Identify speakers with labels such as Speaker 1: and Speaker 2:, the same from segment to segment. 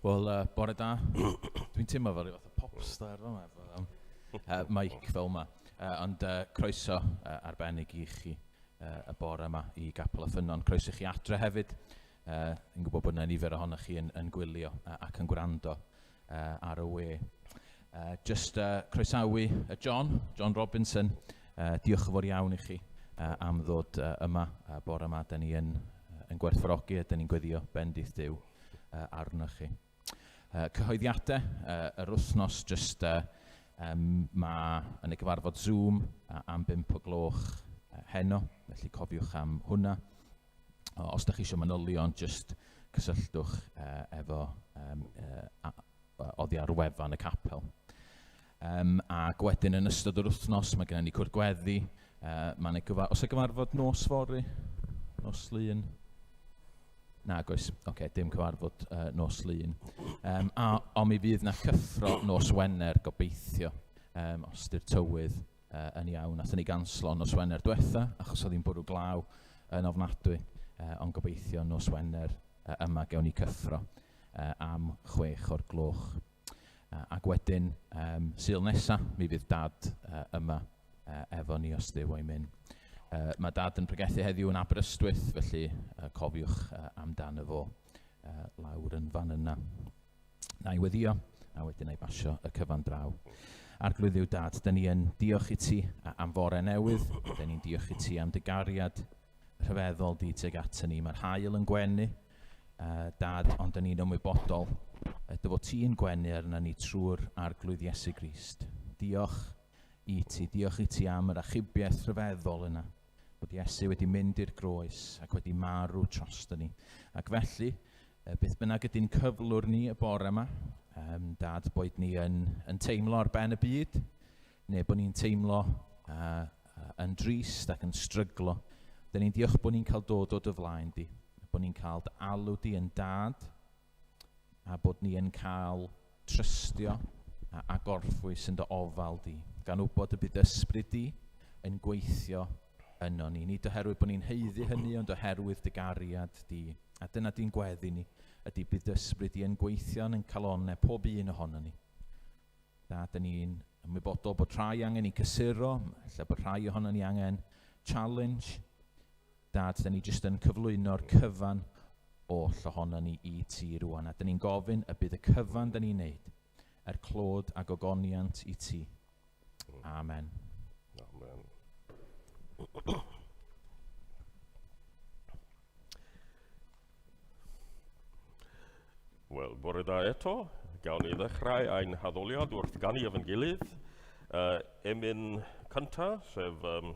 Speaker 1: Wel, uh, bore da. Dwi'n teimlo fel rhyw fath o popstar fel yma, efo um, uh, mic fel yma. Uh, ond uh, croeso uh, arbennig i chi uh, y bore yma i Gapel y Ffynnon. Croeso i chi adre hefyd. Uh, yn gwybod bod yna nifer ohonoch chi yn, yn gwylio uh, ac yn gwrando uh, ar y we. Uh, just uh, croesawu uh, John, John Robinson. Uh, diolch yn fawr iawn i chi uh, am ddod uh, yma uh, bore yma. Da ni yn, yn gwerthfawrogi a da ni'n gweddio bendith Duw uh, arnoch chi. Uh, cyhoeddiadau uh, yr wythnos, just uh, um, mae yn y gyfarfod Zoom uh, am 5 o gloch uh, heno, felly cofiwch am hwnna. Os da chi eisiau manylion, just cysylltwch uh, efo um, uh, oddi ar wefan y capel. Um, ac wedyn yn ystod yr wythnos mae gennym ni cwrdd gweddi. Uh, mae yna gyfar os y gyfarfod nos fory, nos lun, Nag oes, oce, okay, dim cyfarfod uh, nos lun. Um, a, ond mi fydd na cyffro nos Wener, gobeithio, um, os di'r tywydd uh, yn iawn. Nathon ni ganslo nos Wener diwetha, achos oedd hi'n bwrw glaw yn ofnadwy, uh, ond gobeithio nos Wener uh, yma gewn ni cyffro uh, am chwech o'r gloch. Uh, ac wedyn, um, Sul nesa, mi fydd Dad uh, yma uh, efo ni os Duw o'i mynd. Uh, mae Dad yn pregethu heddiw yn Aberystwyth, felly uh, cofiwch uh, amdano fo uh, lawr yn fan yna. Na i weddio, a wedyn na i basio y cyfan draw. Arglwydd yw Dad, dyn ni yn diolch i ti am fore newydd, dyn ni'n diolch i ti am dy gariad rhyfeddol di tuag at ni. Mae'r haul yn gwenu, uh, Dad, ond dyn ni'n ymwybodol uh, dy fod ti'n gwenu arna ni trwy'r Arglwydd Iesu Grist. Diolch i ti, diolch i ti am yr achubiaeth rhyfeddol yna, bod Iesu wedi mynd i'r groes ac wedi marw drosto ni. Ac felly, beth bynnag ydy'n cyflwr ni y bore yma, um, Dad, boed ni yn, yn teimlo ar ben y byd, neu bod ni'n teimlo uh, yn drist ac yn stryglo, dyn ni'n diolch bod ni'n cael dod o dy flaen di, bod ni'n cael dy alw di yn dad, a bod ni yn cael trystio a, a gorffwys yn dy ofal di, gan wybod y bydd ysbryd di yn gweithio yno ni. Nid oherwydd bod ni'n haeddu hynny, ond oherwydd dy gariad di. A dyna di'n gweddi ni, ydy bydd ysbryd di yn gweithio yn calonau pob un ohono ni. Da, dyn ni'n ymwybodol bod rhai angen i cysuro, lle bod rhai ohono ni angen challenge. Dad, dyn ni jyst yn cyflwyno'r cyfan oll ohono ni i ti rwan. A dyn ni'n gofyn y bydd y cyfan dyn ni'n neud er clod a gogoniant i ti. Amen.
Speaker 2: Amen. Wel, bore da eto. Gawn ni ddechrau ein haddoliad wrth ganu efo'n gilydd. Uh, emyn cyntaf, sef um,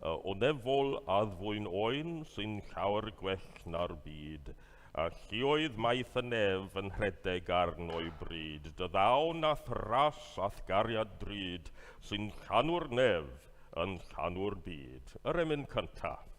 Speaker 2: uh, O nefol addfwyn oen sy'n llawer gwell na'r byd, a lluoedd maith y nef yn rhedeg arn o'i bryd, dy ddawn a'th ras a'th gariad drud sy'n llanw'r nef yn llanw'r byd. Yr emyn cyntaf.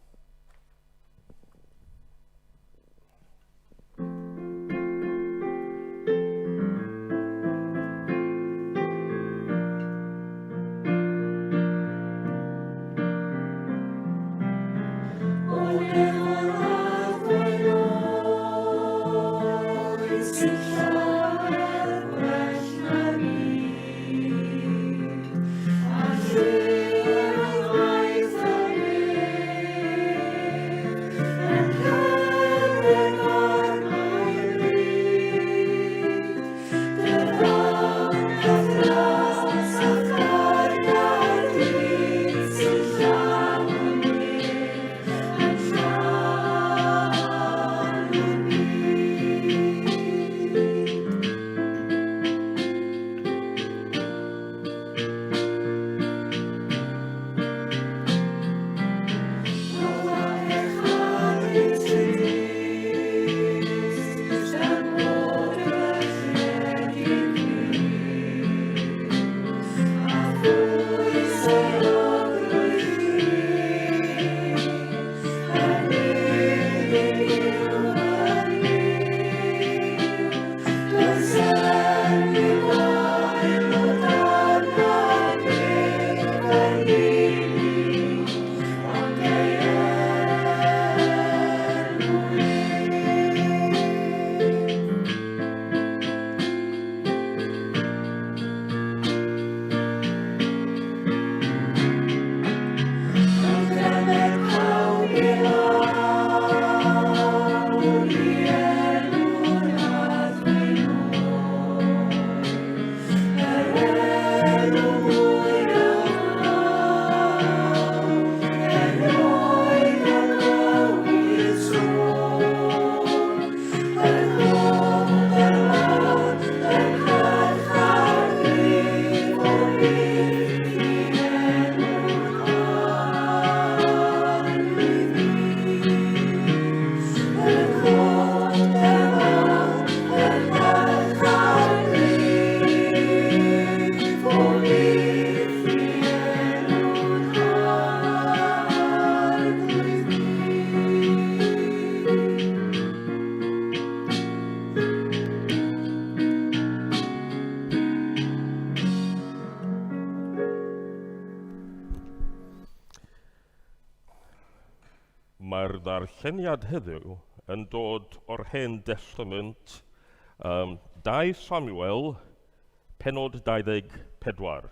Speaker 2: Mae'r ddarlleniad heddiw yn dod o'r Hen Destament, um, 2 Samuel, penod 24.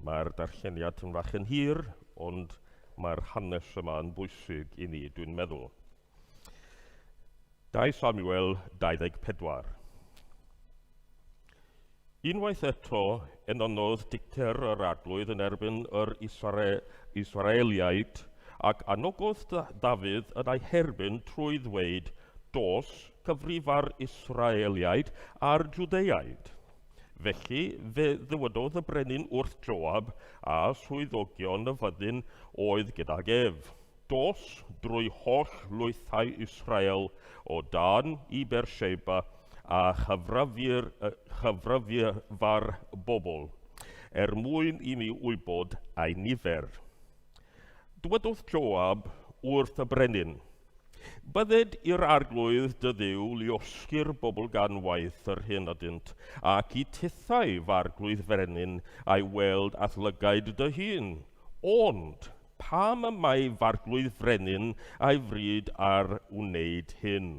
Speaker 2: Mae'r darlleniad yn fach yn hir, ond mae'r hanes yma yn bwysig i ni, dwi'n meddwl. 2 Samuel 24. Unwaith eto, enynnodd dicter yr arglwydd yn erbyn yr Israeliaid, ac anogodd Dafydd yn ei herbyn trwy ddweud, Dos, cyfrifa'r Israeliaid a'r Jwdeaid. Felly fe ddywedodd y brenin wrth Joab a swyddogion y fyddin oedd gydag ef, Dos drwy holl lwythau Israel o Dan i Beersheba a chyfrifa'r bobl, er mwyn i mi wybod eu nifer. Dywedodd Joab wrth y brenin, Bydded i'r arglwydd dy Dduw luosgi'r bobl gan waith yr hyn ydynt, ac i tithau f'arglwydd frenin a'i weld a'th lygaid dy hun. Ond Pam y mae f'arglwydd frenin a'i fryd ar wneud hyn?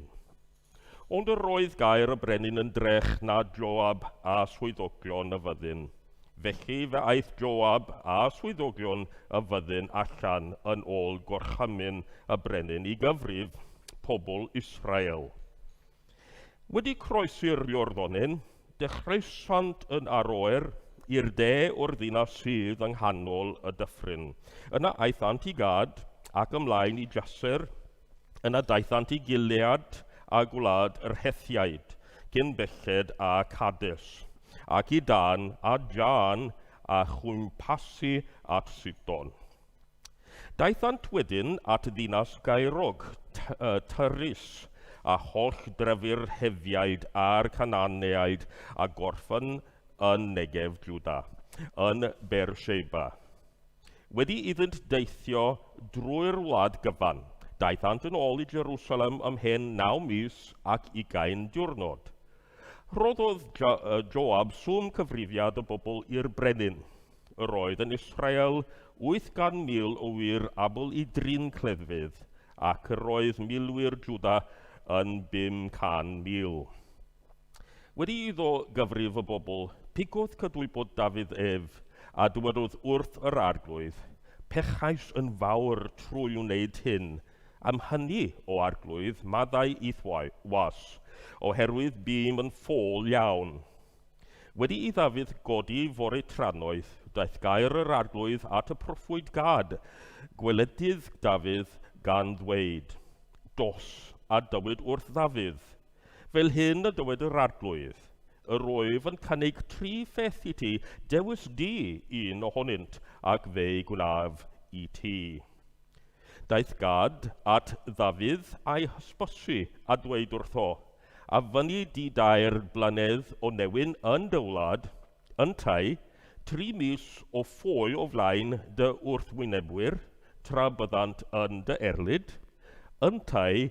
Speaker 2: Ond yr oedd gair y brenin yn drech na Joab a swyddogion y fyddin. Felly fe aeth Joab a swyddogion y fyddin allan yn ôl gorchymyn y brenin i gyfrif pobl Israel. Wedi croesi'r Iorddonen, dechreusant yn Aroer, i'r de o'r ddinas sydd yng nghanol y dyffryn. Yna aethant i Gad ac ymlaen i Jaser, yna daethant i Gilead a gwlad yr Hethiaid, cyn belled â Cades, ac i Dan a Jaan a chwmpasu at Sidon. Daethant wedyn at ddinas gaerog, Tyrus, a holl drefi'r Hefiaid a'r Canaaneaid a gorffen yn Negev Jwda, yn Beersheba. Wedi iddynt deithio drwy'r wlad gyfan, daethant yn ôl i Jerusalem ymhen naw mis ac ugain diwrnod. Rhoddodd Joab swm cyfrifiad y bobl i'r brenin. Yr oedd yn Israel 800,000 o wŷr abl i drin cleddyf, ac yr oedd milwyr Jwda yn 500,000. Wedi iddo gyfrif y bobl, pigodd cydwybod Dafydd ef, a dywedodd wrth yr Arglwydd, Pechais yn fawr trwy wneud hyn. Am hynny, O Arglwydd, maddau i'th was, oherwydd bûm yn ffôl iawn. Wedi i Ddafydd godi fore trannoeth, daeth gair yr Arglwydd at y proffwyd Gad, gweledydd Dafydd, gan ddweud, Dos, a dywed wrth Ddafydd, Fel hyn y dywed yr Arglwydd, Yr wyf yn cynnig tri pheth i ti, dewis di un ohonynt, ac fe'i gwnaf i ti. Daeth Gad at Ddafydd a'i hysbysu, a dweud wrtho, A fynni di dair blynedd o newyn yn dy wlad, yntau, tri mis o ffoi o flaen dy wrthwynebwyr, tra byddant yn dy erlid, yntau,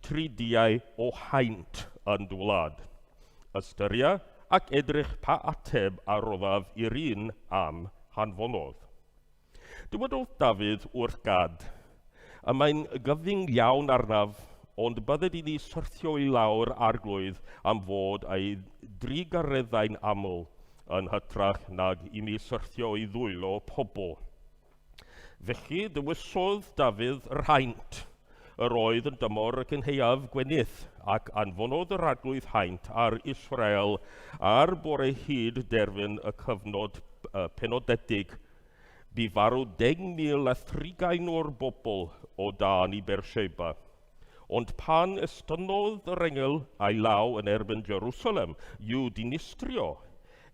Speaker 2: tridiau o haint yn dy wlad. Ystyria ac edrych pa ateb a roddaf i'r un a'm hanfonodd. Dywedodd Dafydd wrth Gad, Y mae'n gyfyng iawn arnaf, ond bydded i ni syrthio i lawr Arglwydd am fod ei drugareddau'n aml, yn hytrach nag i mi syrthio i ddwylo pobl. Felly dewisodd Dafydd yr haint. Yr oedd yn dymor y cynhaeaf gwenith, ac anfonodd yr Arglwydd haint ar Israel ar bore hyd derfyn y cyfnod penodedig. Bu farw 10,030 o'r bobl o dan i Beersheba. Ond pan estynnodd yr engel a'i law yn erbyn Jerusalem i'w dinistrio,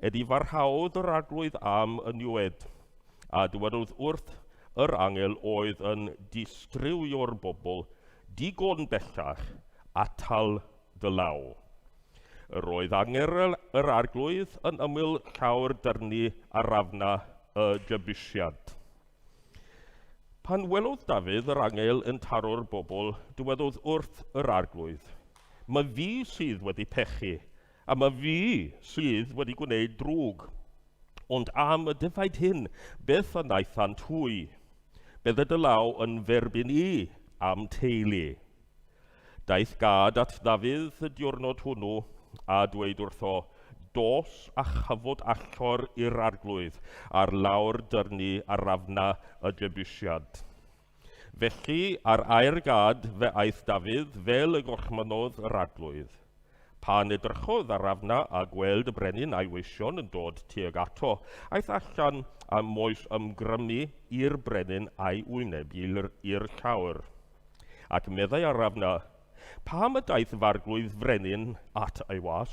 Speaker 2: edifarhaodd yr Arglwydd am y niwed, a dywedodd wrth yr angel oedd yn distrywio'r bobl, Digon bellach, atal dy law. Yr oedd angel yr Arglwydd yn ymyl llawr dyrnu Arafna y Jebusiad. Pan welodd Dafydd yr angel yn taro'r bobl, dywedodd wrth yr Arglwydd, Mae fi sydd wedi pechu, a mae fi sydd wedi gwneud drwg. Ond am y defaid hyn, beth a wnaethant hwy? Bydded dy law yn f'erbyn i, a'm teulu. Daeth Gad at Ddafydd y diwrnod hwnnw, a dweud wrtho, Dos a chyfod allor i'r arglwydd ar lawr dyrnu Arafna y Jebusiad. Felly, ar air Gad fe aeth Dafydd fel y gorchmynnodd yr arglwydd. Pan edrychodd Arafna a gweld y brenin a'i weision yn dod tuag ato, aeth allan a moes ymgrymu i'r brenin a'i wyneb i'r llawr. Ac meddai Arafna, Pam y daeth f'arglwydd frenin at ei was?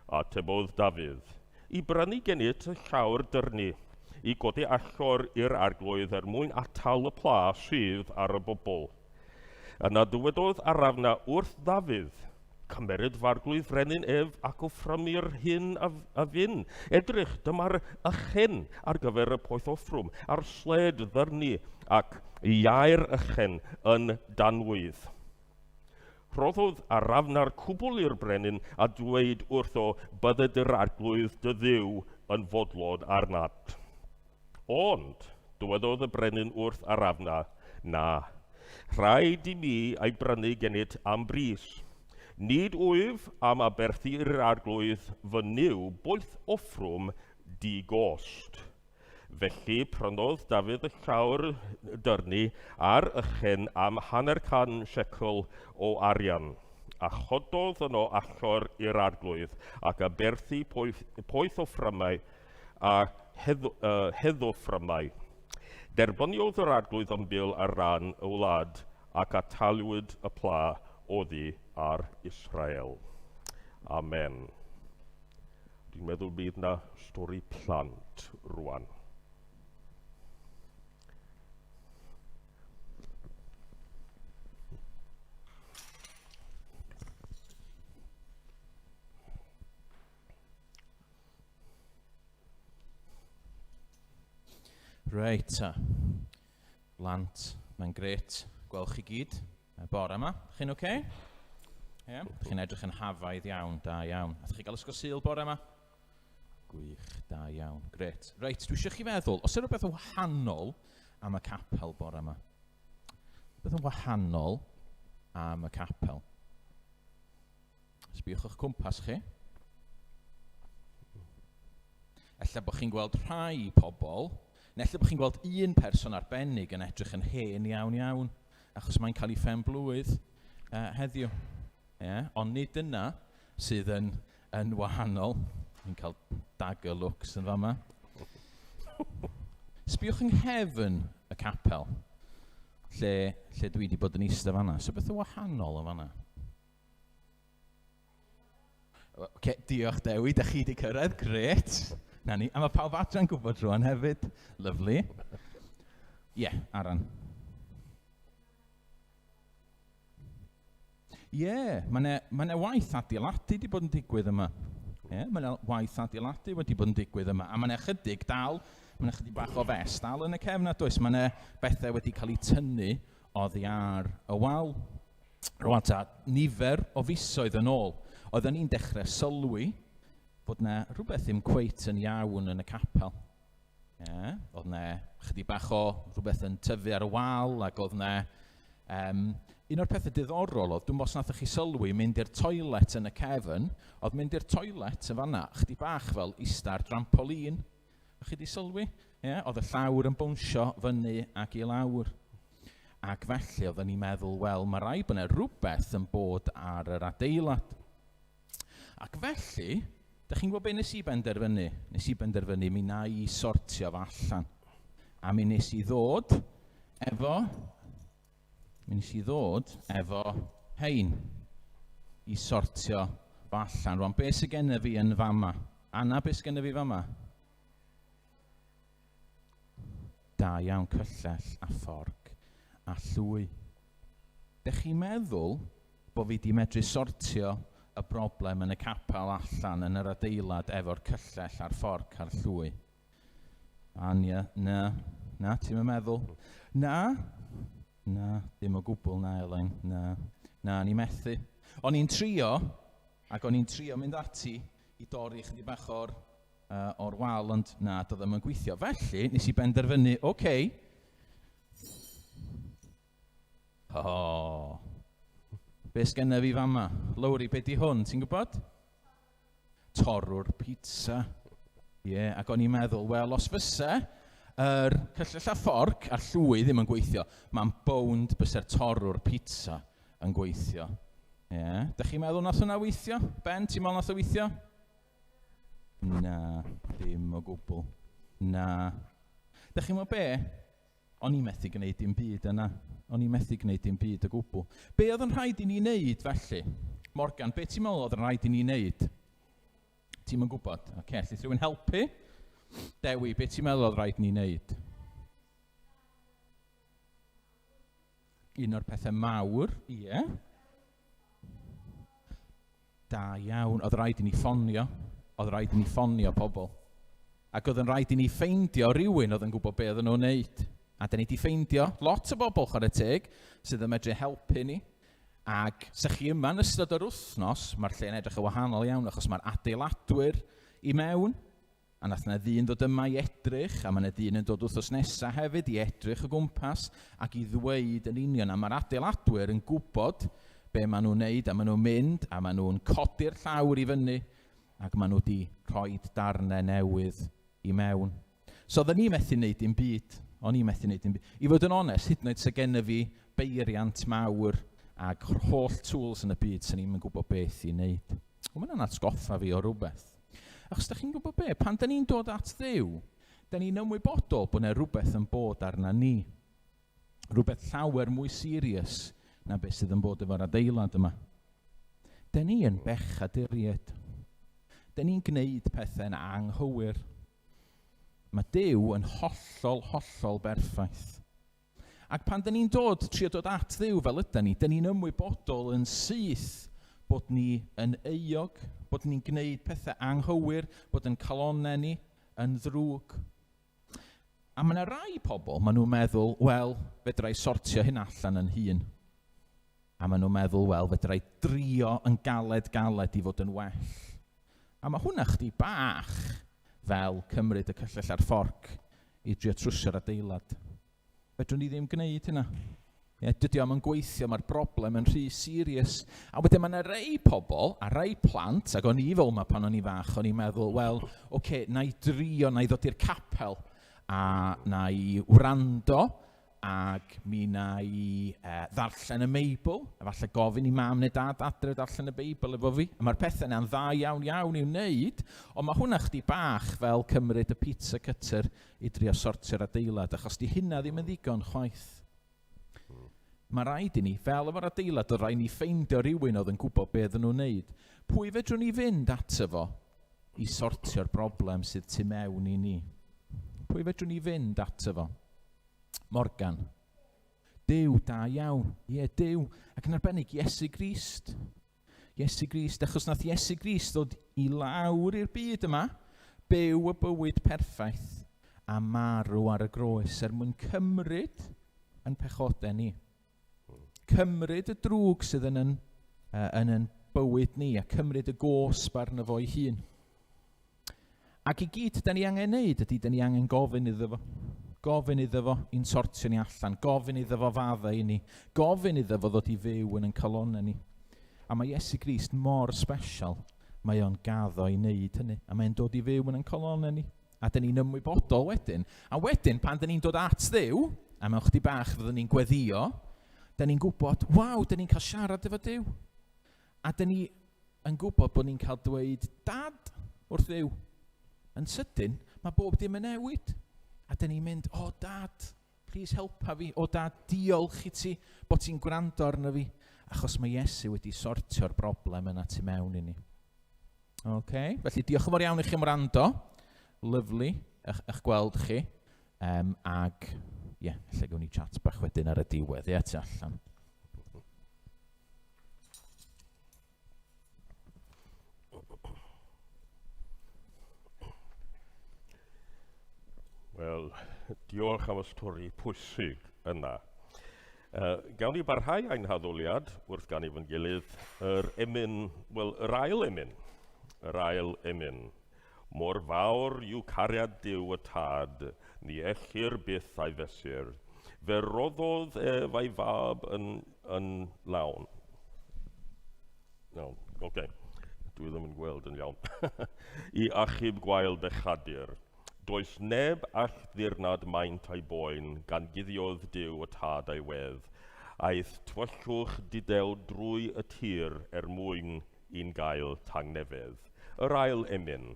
Speaker 2: Atebodd Dafydd, I brynu gennyt y llawr dyrnu, i godi allor i'r arglwydd er mwyn atal y pla sydd ar y bobl. Yna dywedodd Arafna wrth Ddafydd, Cymeryd f'arglwydd frenin ef ac offrymu'r hyn a, a fyn. Edrych, dyma'r ychen ar gyfer y poeth offrwm, a'r sled ddyrnu ac iau'r ychen yn danwydd. Rhoddodd Arafna'r cwbl i'r brenin a dweud wrtho, Bydded yr arglwydd dy Dduw yn fodlon arnat. Ond, dywedodd y brenin wrth Arafna, Na, rhaid i mi ei brynu gennyt am bris. Nid wyf am aberthu i'r arglwydd fy Nuw boeth offrwm di-gost. Felly prynodd Dafydd y llawr dyrnu a'r ychen am hanner can shecl o arian, a chododd yno allor i'r arglwydd, ac aberthu poeth, poeth offrymau a hedd, heddoffrymau. Derbyniodd yr arglwydd ymbil ar ran y wlad, ac ataliwyd y pla oddi ar Israel. Amen. Dwi'n meddwl bydd na stori plant rwan.
Speaker 1: Reit ta. Blant, mae'n gret gweld chi gyd y bore yma. Chi'n oce? Okay? Ie, yeah. Chi'n edrych yn hafaidd iawn, da iawn. Ydych chi gael ysgol Sul bore yma? Gwych, da iawn, gret. Reit, dwi eisiau chi feddwl, os yw rhywbeth yn wahanol am y capel bore yma? Rhywbeth yn wahanol am y capel. Sbïwch o'ch cwmpas chi. Ella bod chi'n gweld rhai pobl, neu ella bod chi'n gweld un person arbennig yn edrych yn hen iawn iawn, achos mae'n cael ei phen blwydd heddiw. Yeah? Ond nid dyna sydd yn, yn wahanol. Ni'n cael dagger looks yn fama. Sbïwch yng nghefn y capel, lle, lle dwi wedi bod yn eistedd fanna. So beth yn wahanol yn fanna? Okay, diolch Dewi, da chi wedi cyrraedd, gret. Na ni, a mae pawb adra'n gwybod rwan hefyd. Lovely. Ie, yeah, Aran. Ie, yeah, mae yna ma waith adeiladu wedi bod yn digwydd yma. Ie, yeah, mae yna waith adeiladu wedi bod yn digwydd yma. A mae yna chydig dal, mae yna chydig bach o fes dal yn y cefn, a does? Mae yna bethau wedi cael eu tynnu oddi ar y wal. Rwan ta, nifer o fisoedd yn ôl, oedden ni'n dechrau sylwi bod na rhywbeth ddim cweit yn iawn yn y capel. Yeah, oedd na chydig bach o rhywbeth yn tyfu ar y wal, ac oedd na... un o'r pethau diddorol oedd, dwi'n os nathoch chi sylwi, mynd i'r toilet yn y cefn, oedd mynd i'r toilet yn fanna, chydig bach fel ista ar drampolin. O'ch chi di sylwi? Yeah, oedd y llawr yn bownsio fyny ac i lawr. Ac felly oedden ni'n meddwl, wel, mae rhaid bod yna rhywbeth yn bod ar yr adeilad. Ac felly, da chi'n gwybod beth nes i benderfynu? Nes i benderfynu mi na i sortio fo allan. A mi nes i ddod efo... Mi nes i ddod efo hein i sortio fo allan. Rwan, beth sydd gennyf fi yn fama? Anna, beth sydd gennyf fi fama? Da iawn, cyllell a fforc a llwy. Dych chi'n meddwl bod fi di medru sortio y broblem yn y capel allan yn yr adeilad efo'r cyllell a'r fforc a'r llwy? Ania, na, na, ti'n meddwl? Na, na, dim o gwbl na, Elain, na, na, ni methu. O'n i'n trio, ac o'n i'n trio mynd ati i dorri chydig bach o'r o'r wal, ond na, doedd ddim yn gweithio. Felly, nes i benderfynu, oce, okay, Oh. Be sgenna fi fama? Lowri, be di hwn? Ti'n gwybod? Torrwr pizza. Ie, yeah, ac o'n i'n meddwl, wel, os fysa yr cyllell a fforc a'r llwy ddim yn gweithio, mae'n bownd bysa'r torrwr pizza yn gweithio. Ie. Yeah. Da chi'n meddwl nath hwnna weithio? Ben, ti'n meddwl nath o weithio? Na, dim o gwbl. Na. Da chi'n meddwl be? O'n i methu gwneud dim byd yna. O'n i methu gwneud dim byd o gwbl. Be oedd yn rhaid i ni wneud felly? Morgan, be ti'n meddwl oedd yn rhaid i ni wneud? Ti'm yn gwybod? Oce, okay, allith rhywun helpu? Dewi, be ti'n meddwl oedd rhaid ni wneud? Un o'r pethau mawr, ie. Yeah. Da iawn. Oedd rhaid i ni ffonio. Oedd rhaid i ni ffonio pobl. Ac oedd yn rhaid i ni ffeindio rhywun oedd yn gwybod be oedden nhw'n wneud. A da ni wedi ffeindio lot o bobl, chwarae teg, sydd yn medru helpu ni. Ac sa chi yma yn ystod yr wythnos, mae'r lle'n edrych yn wahanol iawn achos mae'r adeiladwyr i mewn. A nath 'na ddyn ddod yma i edrych, a mae 'na ddyn yn dod wythnos nesaf hefyd i edrych o gwmpas ac i ddweud yn union. A mae'r adeiladwyr yn gwybod be maen nhw'n wneud, a maen nhw'n mynd, a maen nhw'n codi'r llawr i fyny, ac maen nhw wedi rhoi darnau newydd i mewn. So oedden ni methu wneud dim byd. O'n i methu wneud dim byd. I fod yn onest, hyd yn oed 'sa genna fi beiriant mawr ac holl tools yn y byd, 'swn i'm yn gwybod beth i wneud. Wel, mae hwnna'n atgoffa fi o rywbeth. Achos da chi'n gwybod be, pan da ni'n dod at Dduw, da ni'n ymwybodol bod yna rhywbeth yn bod arna ni. Rhywbeth llawer mwy serious na beth sydd yn bod efo'r adeilad yma. Da ni yn bechaduriaid. Da ni'n gwneud pethau'n anghywir. Mae Duw yn hollol, hollol berffaith. Ac pan dyn ni'n dod, trio dod at Dduw fel ydan ni, dyn ni'n ymwybodol yn syth bod ni yn euog, bod ni'n gwneud pethau anghywir, bod yn calonnau ni yn ddrwg. A mae yna rai pobl, maen nhw'n meddwl, wel, fedra i sortio hyn allan yn hun. A maen nhw'n meddwl, wel, fedra i drio yn galed galed i fod yn well. A mae hwnna chdi bach fel cymryd y cyllell a'r fforc i drio trwsio'r adeilad. Fedrwn ni ddim gwneud hynna. Ie, dydy o'm yn gweithio, mae'r broblem yn rhy serious. A wedyn mae yna rei pobl, a rei plant, ac o'n i fel yma pan o'n i fach, o'n i'n meddwl, wel, oce, okay, na i drio, na i ddod i'r capel, a na i wrando, Ac mi wna i ddarllen y Meibl, a falle gofyn i mam neu dad adre darllen y Beibl efo fi. A mae'r pethau yna'n dda iawn iawn i'w wneud, ond mae hwnna chdi bach fel cymryd y pizza cutter i drio sortio'r adeilad, achos di hynna ddim yn ddigon chwaith. Mae rhaid i ni, fel efo'r adeilad, oedd rhaid ni ffeindio rhywun oedd yn gwybod be oedden nhw'n wneud. Pwy fedrwn ni fynd ato fo i sortio'r broblem sydd tu mewn i ni? Pwy fedrwn ni fynd ato fo? Morgan. Duw, da iawn. Ie, Duw. Ac yn arbennig, Iesu Grist. Iesu Grist, achos nath Iesu Grist ddod i lawr i'r byd yma, byw y bywyd perffaith a marw ar y groes er mwyn cymryd yn pechodau ni. Cymryd y drwg sydd yn yn, yn yn bywyd ni a cymryd y gosb arno fo'i hun. Ac i gyd da ni angen neud ydy, da ni angen gofyn iddo fo. Gofyn iddo fo i'n sortio ni allan. Gofyn iddo fo faddau i ni. Gofyn iddo fo ddod i fyw yn ein calonnau ni. A mae Iesu Grist mor special, mae o'n gaddo i wneud hynny. A mae'n dod i fyw yn ein calonnau ni. A dyn ni'n ymwybodol wedyn. A wedyn, pan dyn ni'n dod at Dduw, a mewn chdi bach fyddwn ni'n gweddio, dyn ni'n gwybod, waw, dyn ni'n cael siarad efo Duw. A dyn ni yn gwybod bod ni'n cael dweud dad wrth Dduw. Yn sydyn, mae bob dim yn newid. A dyn ni'n mynd, o oh, dad, please helpa fi. O dad, diolch i ti bod ti'n gwrando arno fi. Achos mae Iesu wedi sortio'r broblem yna tu mewn i ni. OK, felly diolch yn fawr iawn i chi am wrando. Lyfli eich, eich gweld chi. Um, ag, ie, yeah, lle gawn ni chat bach wedyn ar y diwedd, ie, yeah, tu allan.
Speaker 2: Wel, diolch am y stori pwysig yna. Uh, gawn ni barhau ein haddoliad wrth ganu fy'n gilydd yr emyn, wel, yr ail emyn, yr ail emyn. Mor fawr yw cariad Duw y Tad, ni ellir byth a'i fesur. Fe roddodd ef a'i fab yn, yn lawn. Iawn, oce. Okay. Dwi ddim yn gweld yn iawn. I achub gwael bechadur. Does neb all ddirnad maint a'i boen, gan guddiodd Duw y tad a'i wedd. Aeth tywyllwch dudew drwy y tir er mwyn i'n gael tangnefedd. Yr ail emyn.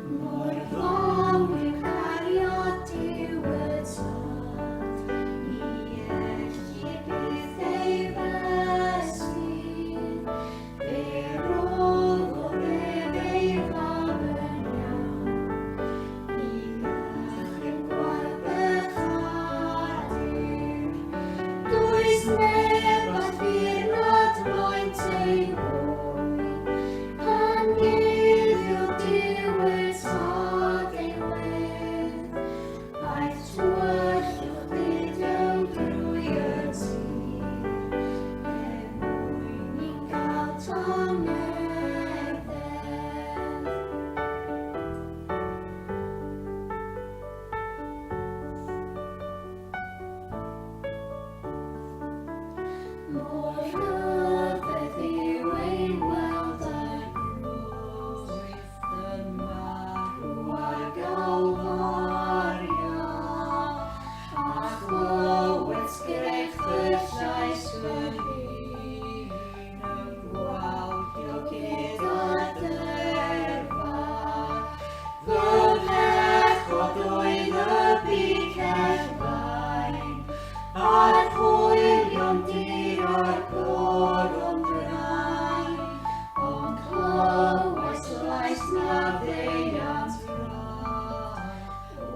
Speaker 3: Mor fawr yw cariad Duw y Tad, ni ellir byth ei fesur. Fe roddodd ef ei fab yn iawn, i achub gwael bechadur. Does neb all ddirnad maint ei boen, pan guddiodd Duw y Tad ei wedd. Aeth tywyllwch ddidew drwy y tir, er mwyn i'n gael tangnefedd. Mor rhyfedd yw ei weld ar groes, yn marw ar Galfaria, a chlywed sgrech y llais fy hun yn gwawdio gyda dyrfa. Fy mhechod oedd y bicell fain, a'r hwylion dir a'r goron drain, ond clywais lais na ddeuant ra,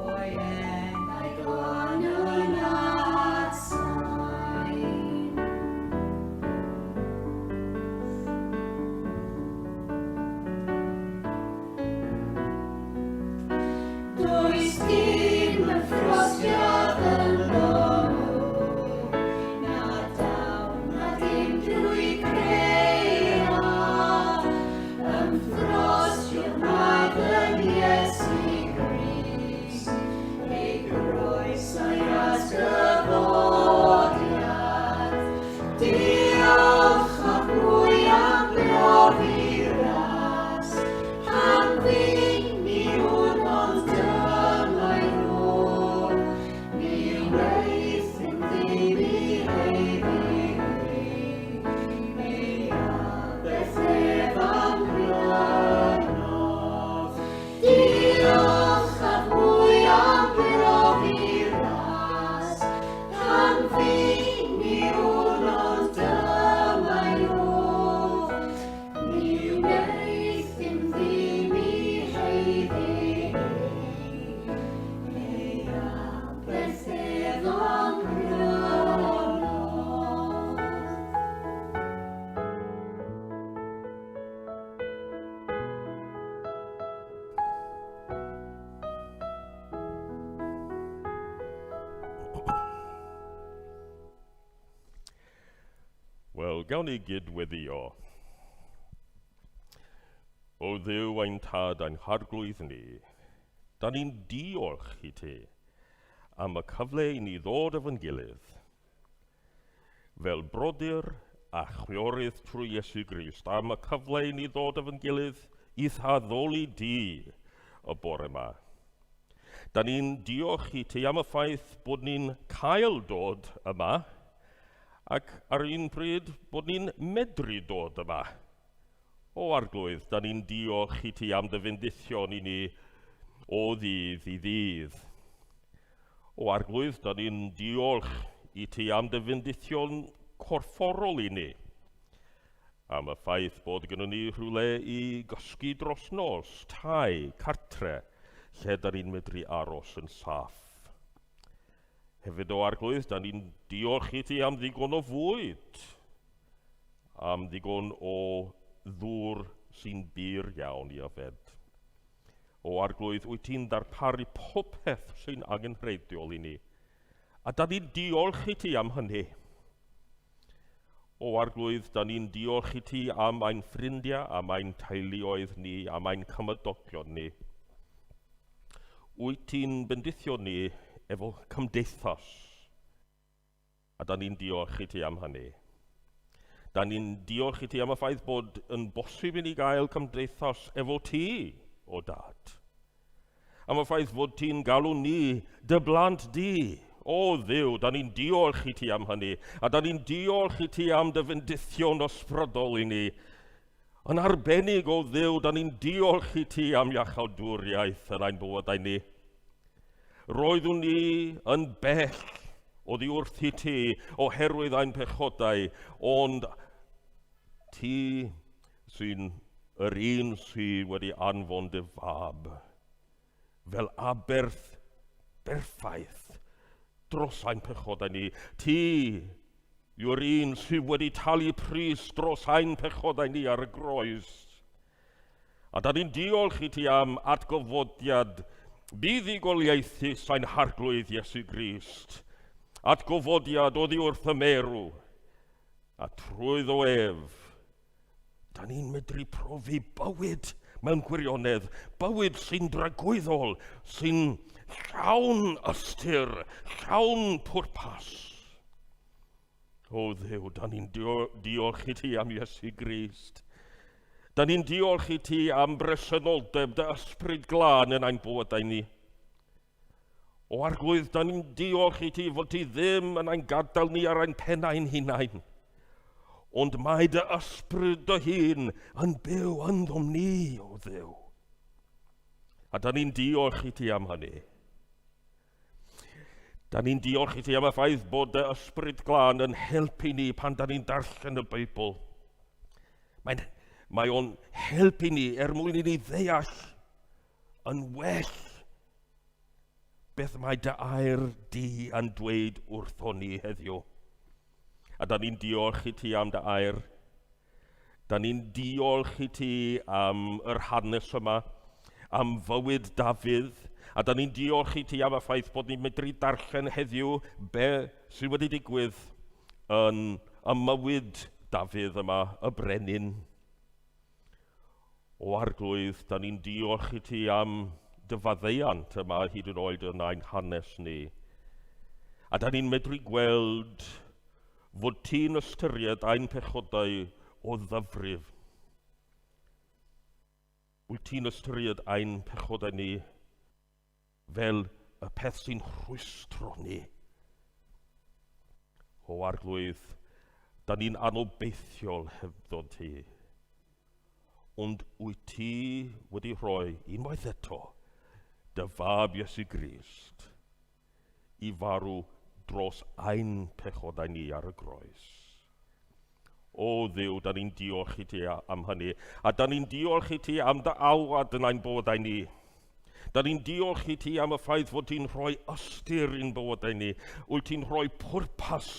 Speaker 3: o'i enau glân yn adsain. Does dim y ffrostiad ynddo mwy, na dawn na dim drwy greiad. Ymffrostiodd mab yn Iesu Grist, ei groes a'i atgyfodiad. Diolch am mwy am brofi ras, pan fyn mi wn ond dyma'i rôl, mi wnaethum ddim i haeddu ei aberth ef am brynodd. Diolch am mwy am brofi ras, pan fyn mi wn ond dyma'i rôl, mi wnaethum ddim i haeddu ei aberth ef am brynodd.
Speaker 2: Wel, gawn ni gyd-weddïo. O Dduw ein Tad a'n Harglwydd ni, da ni'n diolch i ti am y cyfle i ni ddod efo'n gilydd, fel brodyr a chwiorydd trwy Iesu Grist, am y cyfle i ni ddod efo'n gilydd i'th addoli di y bore yma. Da ni'n diolch i ti am y ffaith bod ni'n cael dod yma, ac ar un pryd bod ni'n medru dod yma. O Arglwydd, da ni'n diolch i ti am dy fendithion i ni o ddydd i ddydd. O Arglwydd, da ni'n diolch i ti am dy fendithion corfforol i ni, am y ffaith bod gynnon ni rhywle i gysgu dros nos, tai, cartre, lle da ni'n medru aros yn saff. Hefyd o Arglwydd, da ni'n diolch i ti am ddigon o fwyd, am ddigon o ddŵr sy'n bur iawn i yfed. O Arglwydd, wyt ti'n darparu popeth sy'n angenrheidiol i ni. A da ni'n diolch i ti am hynny. O Arglwydd, da ni'n diolch i ti am ein ffrindiau, am ein teuluoedd ni, am ein cymydogion ni. Wyt ti'n bendithio ni efo cymdeithas, a da ni'n diolch i ti am hynny. Da ni'n diolch i ti am y ffaith bod yn bosib i ni gael cymdeithas efo ti, o Dad. Am y ffaith fod ti'n galw ni dy blant di. O Dduw, da ni'n diolch i ti am hynny, a da ni'n diolch i ti am dy fendithion ysbrydol i ni. Yn arbennig, o Dduw, da ni'n diolch i ti am iachawdwriaeth yn ein bywydau ni. Roeddwn ni yn bell oddi wrth i ti oherwydd ein pechodau, ond ti sy'n yr un sydd wedi anfon dy fab fel aberth berffaith dros ein pechodau ni. Ti yw'r un sydd wedi talu pris dros ein pechodau ni ar y groes. A da ni'n diolch i ti am atgyfodiad buddugoliaethus ein Harglwydd Iesu Grist, atgyfodiad oddi wrth y meirw, a trwyddo ef, da ni'n medru profi bywyd mewn gwirionedd, bywyd sy'n dragwyddol, sy'n llawn ystyr, llawn pwrpas. O Dduw, da ni'n diolch i ti am Iesu Grist. Da ni'n diolch i ti am bresenoldeb dy ysbryd glân yn ein bywydau ni. O Arglwydd, da ni'n diolch i ti fod ti ddim yn ein gadael ni ar ein pennau'n hunain. Ond mae dy ysbryd dy hun yn byw ynddom ni, o Dduw. A da ni'n diolch i ti am hynny. Da ni'n diolch i ti am y ffaith bod dy ysbryd glân yn helpu ni pan da ni'n darllen y Beibl. Mae'n, mae o'n helpu ni er mwyn i ni ddeall yn well beth mae dy air di yn dweud wrtho ni heddiw. A da ni'n diolch i ti am dy air. Da ni'n diolch i ti am yr hanes yma, am fywyd Dafydd, a da ni'n diolch i ti am y ffaith bod ni'n medru darllen heddiw be sydd wedi digwydd yn y mywyd Dafydd yma, y brenin. O Arglwydd, da ni'n diolch i ti am dy faddeuant yma hyd yn oed yn ein hanes ni. A da ni'n medru gweld fod ti'n ystyried ein pechodau o ddyfrif. Wyt ti'n ystyried ein pechodau ni fel y peth sy'n rhwystro ni. O Arglwydd, da ni'n anobeithiol hebddo ti. Ond wyt ti wedi rhoi unwaith eto dy fab Iesu Grist i farw dros ein pechodau ni ar y groes. O Dduw, da ni'n diolch i ti am hynny. A da ni'n diolch i ti am dy alwad yn ein bywydau ni. Da ni'n diolch i ti am y ffaith fod ti'n rhoi ystyr i'n bywydau ni. Wyt ti'n rhoi pwrpas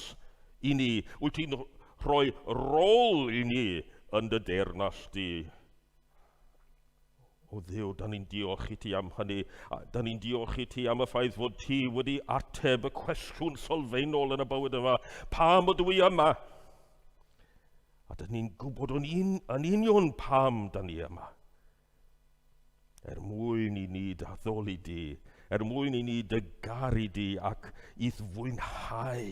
Speaker 2: i ni. Wyt ti'n rhoi rôl i ni yn dy deyrnas di. O Dduw, da ni'n diolch i ti am hynny. A da ni'n diolch i ti am y ffaith fod ti wedi ateb y cwestiwn sylfaenol yn y bywyd yma. Pam ydw i yma? A da ni'n gwybod yn, un, yn union pam da ni yma. Er mwyn i ni dy addoli di, er mwyn i ni dy garu di ac i'th fwynhau.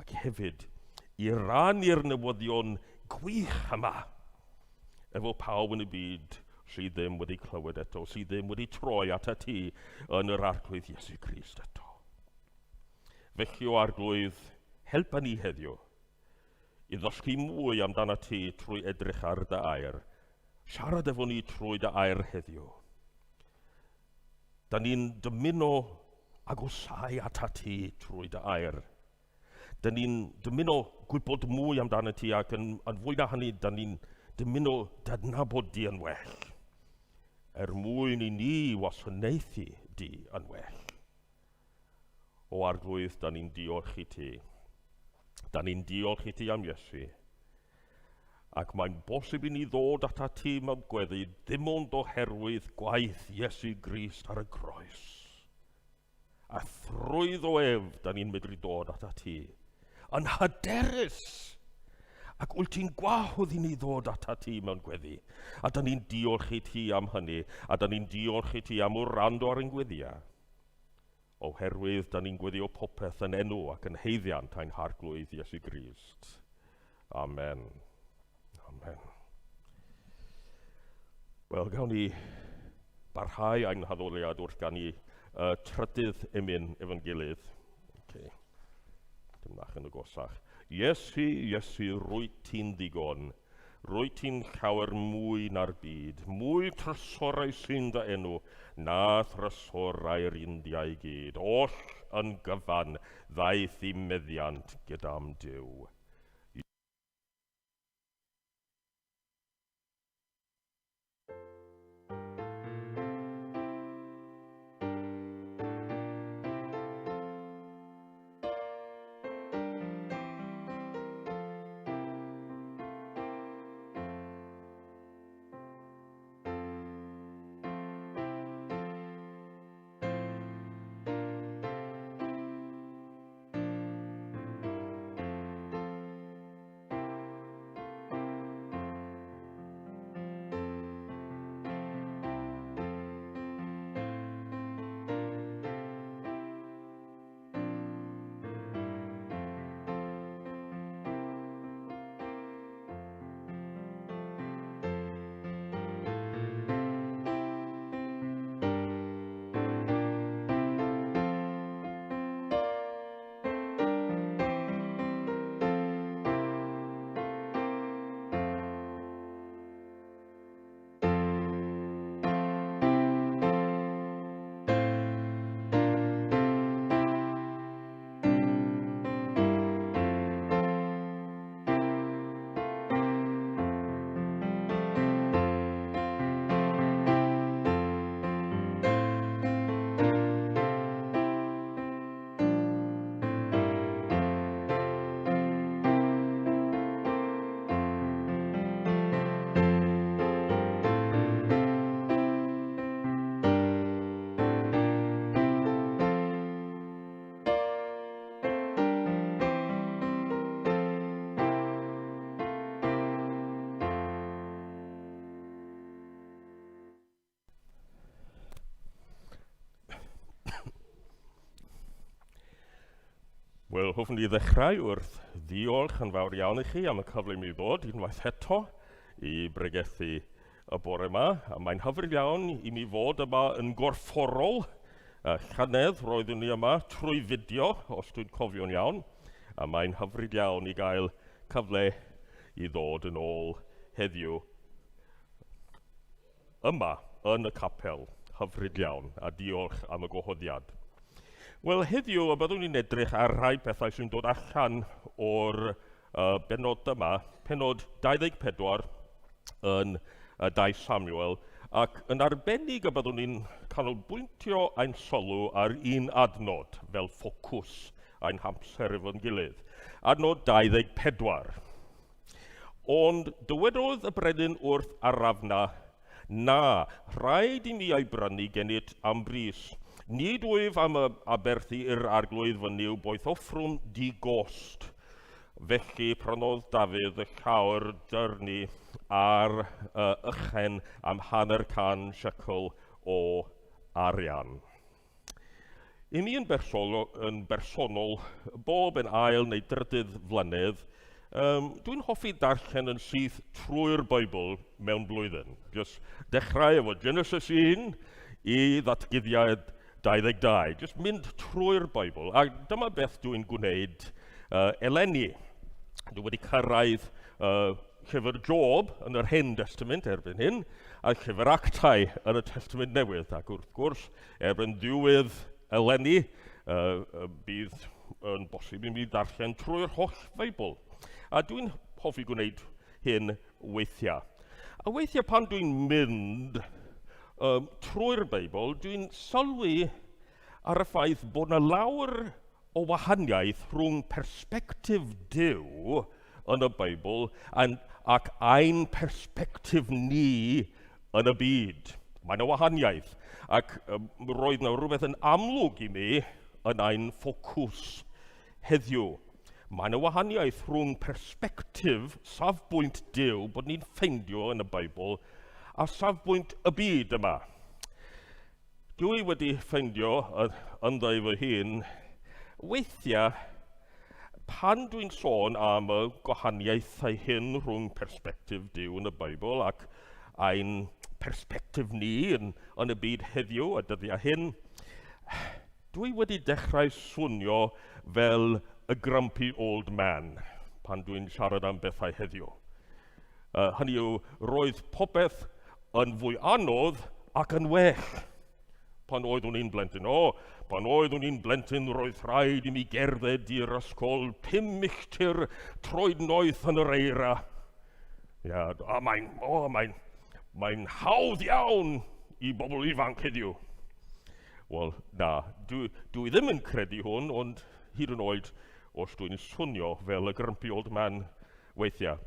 Speaker 2: Ac hefyd i rannu'r newyddion gwych yma efo pawb yn y byd sydd ddim wedi clywed eto, sydd ddim wedi troi atat ti yn yr Arglwydd Iesu Grist eto. Felly o Arglwydd, helpa ni heddiw i ddysgu mwy amdano ti trwy edrych ar dy air. Siarad efo ni trwy dy air heddiw. Da ni'n dymuno agosau atat ti trwy dy air. Da ni'n dymuno gwybod mwy amdano ti ac yn, yn fwy na hynny, da ni'n dymuno dadnabod di yn well. Er mwyn i ni wasanaethu di yn well. O Arglwydd, da ni'n diolch i ti. Da ni'n diolch i ti am Iesu. Ac mae'n bosib i ni ddod atat ti mewn gweddi ddim ond oherwydd gwaith Iesu Grist ar y groes. A thrwyddo ef, da ni'n medru dod atat ti. yn hyderus. Ac wyt ti'n gwahodd i ni ddod ata ti mewn gweddi. A da ni'n diolch i ti am hynny, a da ni'n diolch i ti am wrando ar ein gweddiau. Oherwydd da ni'n gweddio popeth yn enw ac yn haeddiant ein Harglwydd Iesu Grist. Amen. Amen. Wel, gawn ni barhau ein haddoliad wrth ganu trydydd emyn efo'n gilydd. Okay. Dim bach yn agosach. Iesu, Iesu, rwyt ti'n ddigon. Rwyt ti'n llawer mwy na'r byd. Mwy trysorau sy'n dy enw na thrysorau'r India i gyd. Oll yn gyfan ddaeth i meddiant gyda'm Duw. Wel, hoffwn i ddechrau wrth ddiolch yn fawr iawn i chi am y cyfle i mi ddod unwaith eto i bregethu y bore yma. A mae'n hyfryd iawn i mi fod yma yn gorfforol. Llynedd roeddwn i yma trwy fideo, os dwi'n cofio'n iawn. A mae'n hyfryd iawn i gael cyfle i ddod yn ôl heddiw yma yn y capel. Hyfryd iawn, a diolch am y gwahoddiad. Wel, heddiw y byddwn ni'n edrych ar rhai pethau sy'n dod allan o'r bennod yma, pennod 24 yn 2 Samuel, ac yn arbennig y byddwn ni'n canolbwyntio ein sylw ar un adnod fel ffocws ein hamser efo'n gilydd. Adnod 24. Ond dywedodd y brenin wrth Arafna, Na, rhaid i mi ei brynu gennyt am bris. Nid wyf am aberthu i'r arglwydd fy Nuw boeth offrwm di-gost. Felly prynodd Dafydd y llawr dyrnu a'r ychen am hanner can shecel o arian. I mi yn bersonol, yn bersonol, bob yn ail neu drydydd flynedd, um, dwi'n hoffi darllen yn syth trwy'r Beibl mewn blwyddyn. Just dechrau efo Genesis 1 i ddatguddiad 22. Just mynd trwy'r Beibl. A dyma beth dwi'n gwneud eleni. Dwi wedi cyrraedd llyfr Job yn yr Hen Destament erbyn hyn, a llyfr Actau yn y Testament Newydd. Ac wrth gwrs, Erbyn diwedd eleni, bydd yn bosib i mi ddarllen trwy'r holl Feibl. A dwi'n hoffi gwneud hyn weithiau. A weithiau pan dwi'n mynd um, trwy'r Beibl, dwi'n sylwi ar y ffaith bod yna lawer o wahaniaeth rhwng persbectif Duw yn y Beibl ac ein persbectif ni yn y byd. Mae yna wahaniaeth, ac roedd yna rhywbeth yn amlwg i mi yn ein ffocws heddiw. Mae yna wahaniaeth rhwng persbectif, safbwynt Duw, bod ni'n ffeindio yn y Beibl, a safbwynt y byd yma. Dwi wedi ffeindio ynddo fy hun, weithiau, pan dwi'n sôn am y gwahaniaethau hyn rhwng persbectif Duw yn y Beibl ac ein persbectif ni yn, yn y byd heddiw a dyddiau hyn, dwi wedi dechrau swnio fel y grumpy old man pan dwi'n siarad am bethau heddiw. Hynny yw, roedd popeth yn fwy anodd ac yn well pan oeddwn i'n blentyn. O, pan oeddwn i'n blentyn, roedd rhaid i mi gerdded i'r ysgol 5 milltir troed noeth yn yr eira. Ia, a mae'n, o, mae'n, mae'n hawdd iawn i bobl ifanc heddiw. Wel, na, dwi, dwi ddim yn credu hwn, ond hyd yn oed os dwi'n swnio fel y grumpy old man weithiau.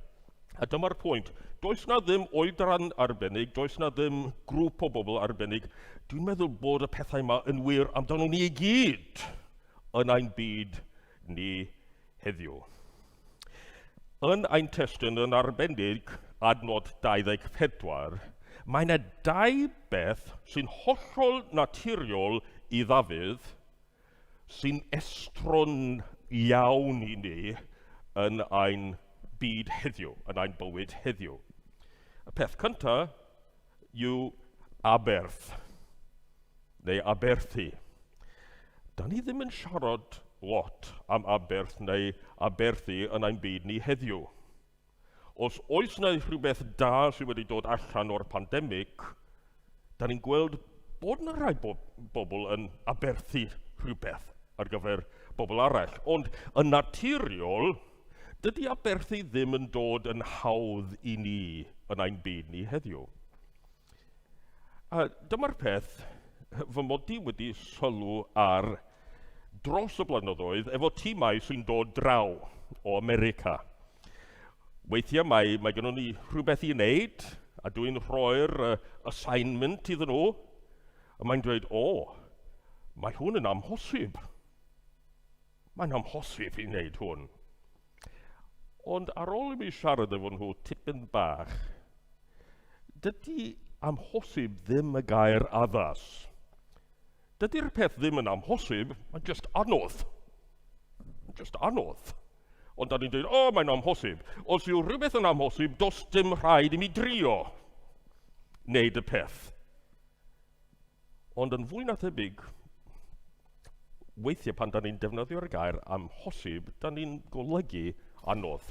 Speaker 2: A dyma'r pwynt, does na ddim oedran arbennig, does na ddim grŵp o bobl arbennig. Dwi'n meddwl bod y pethau yma yn wir amdano ni i gyd yn ein byd ni heddiw. Yn ein testun yn arbennig, adnod 24, mae yna dau beth sy'n hollol naturiol i Ddafydd sy'n estron iawn i ni yn ein byd heddiw, yn ein bywyd heddiw. Y peth cyntaf yw aberth, neu aberthu. Da ni ddim yn siarad lot am aberth neu aberthu yn ein byd ni heddiw. Os oes yna rhywbeth da sydd wedi dod allan o'r pandemig, da ni'n gweld bod yna rhai bo bobl yn aberthu rhywbeth ar gyfer bobl arall. Ond yn naturiol, dydy aberthu ddim yn dod yn hawdd i ni yn ein byd ni heddiw. A dyma'r peth fy mod i wedi sylw ar dros y blynyddoedd efo tîmau sy'n dod draw o America. Weithiau mae, mae gennym ni rhywbeth i wneud, a dwi'n rhoi'r assignment iddyn nhw, a mae'n dweud, o, mae hwn yn amhosib. Mae'n amhosib i wneud hwn. Ond ar ôl i mi siarad efo nhw tipyn bach, dydy amhosib ddim y gair addas. Dydy'r peth ddim yn amhosib, mae'n just anodd. Mae'n just anodd. Ond da ni'n dweud, o, oh, mae'n amhosib. Os yw rhywbeth yn amhosib, does dim rhaid i mi drio wneud y peth. Ond yn fwy na thebyg, weithiau pan da ni'n defnyddio'r gair amhosib, da ni'n golygu anodd.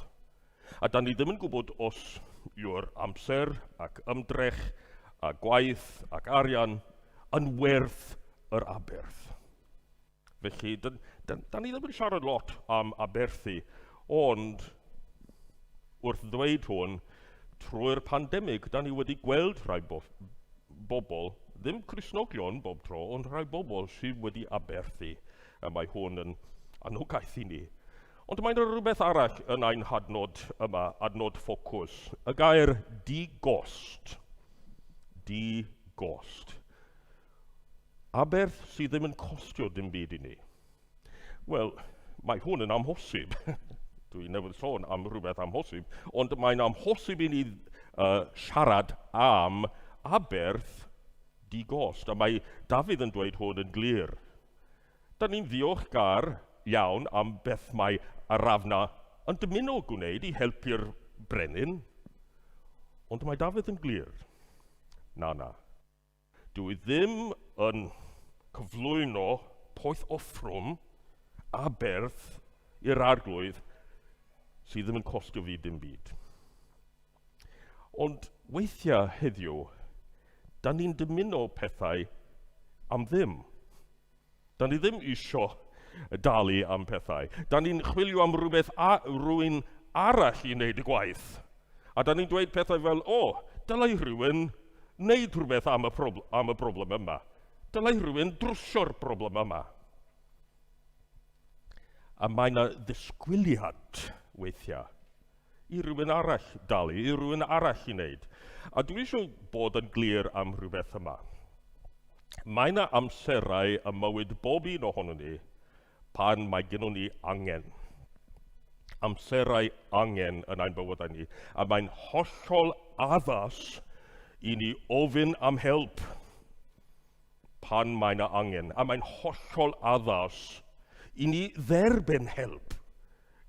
Speaker 2: A da ni ddim yn gwybod os yw'r amser ac ymdrech a gwaith ac arian yn werth yr aberth. Felly, da, da, da ni ddim yn siarad lot am aberthu, ond wrth ddweud hwn, trwy'r pandemig, da ni wedi gweld rhai bo bobl, ddim Cristnogion bob tro, ond rhai bobl sydd wedi aberthu. A mae hwn yn anogaeth i ni. Ond mae'n rhywbeth arall yn ein hadnod yma, adnod ffocws. Y gair di-gost. Di-gost. Aberth sydd ddim yn costio dim byd i ni. Wel, mae hwn yn amhosib. Dwi newydd sôn am rhywbeth amhosib, ond mae'n amhosib i ni siarad am aberth di-gost, a mae Dafydd yn dweud hwn yn glir. Da ni'n ddiolchgar iawn am beth mae Arafna yn dymuno gwneud i helpu'r brenin, ond mae Dafydd yn glir. Na, na. Dw i ddim yn cyflwyno poeth offrwm aberth i'r Arglwydd sydd ddim yn costio fi dim byd. Ond weithiau heddiw, da ni'n dymuno pethau am ddim. Da ni ddim isio dalu am pethau. Da ni'n chwilio am rhywbeth a rhywun arall i wneud y gwaith. A da ni'n dweud pethau fel, o, dylai rhywun wneud rhywbeth am y, am y broblem yma. Dylai rhywun drwsio'r broblem yma. A mae yna ddisgwyliad weithiau i rywun arall dalu, i rywun arall i wneud. A dwi eisiau bod yn glir am rhywbeth yma. Mae yna amserau ym mywyd bob un ohonon ni pan mae gennon ni angen. Amserau angen yn ein bywydau ni, a mae'n hollol addas i ni ofyn am help pan mae yna angen, a mae'n hollol addas i ni dderbyn help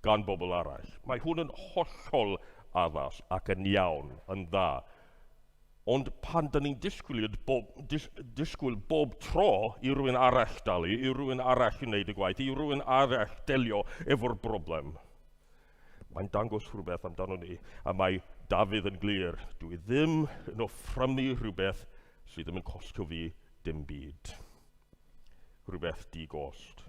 Speaker 2: gan bobl arall. Mae hwn yn hollol addas ac yn iawn, yn dda. Ond pan dyn ni'n disgwyl bob, dis, disgwyl bob tro i rywun arall dalu, i rywun arall wneud y gwaith, i rywun arall delio efo'r broblem, mae'n dangos rhywbeth amdano ni, a mae Dafydd yn glir, dwi ddim yn offrymu rhywbeth sydd ddim yn costio fi dim byd. Rhywbeth di-gost.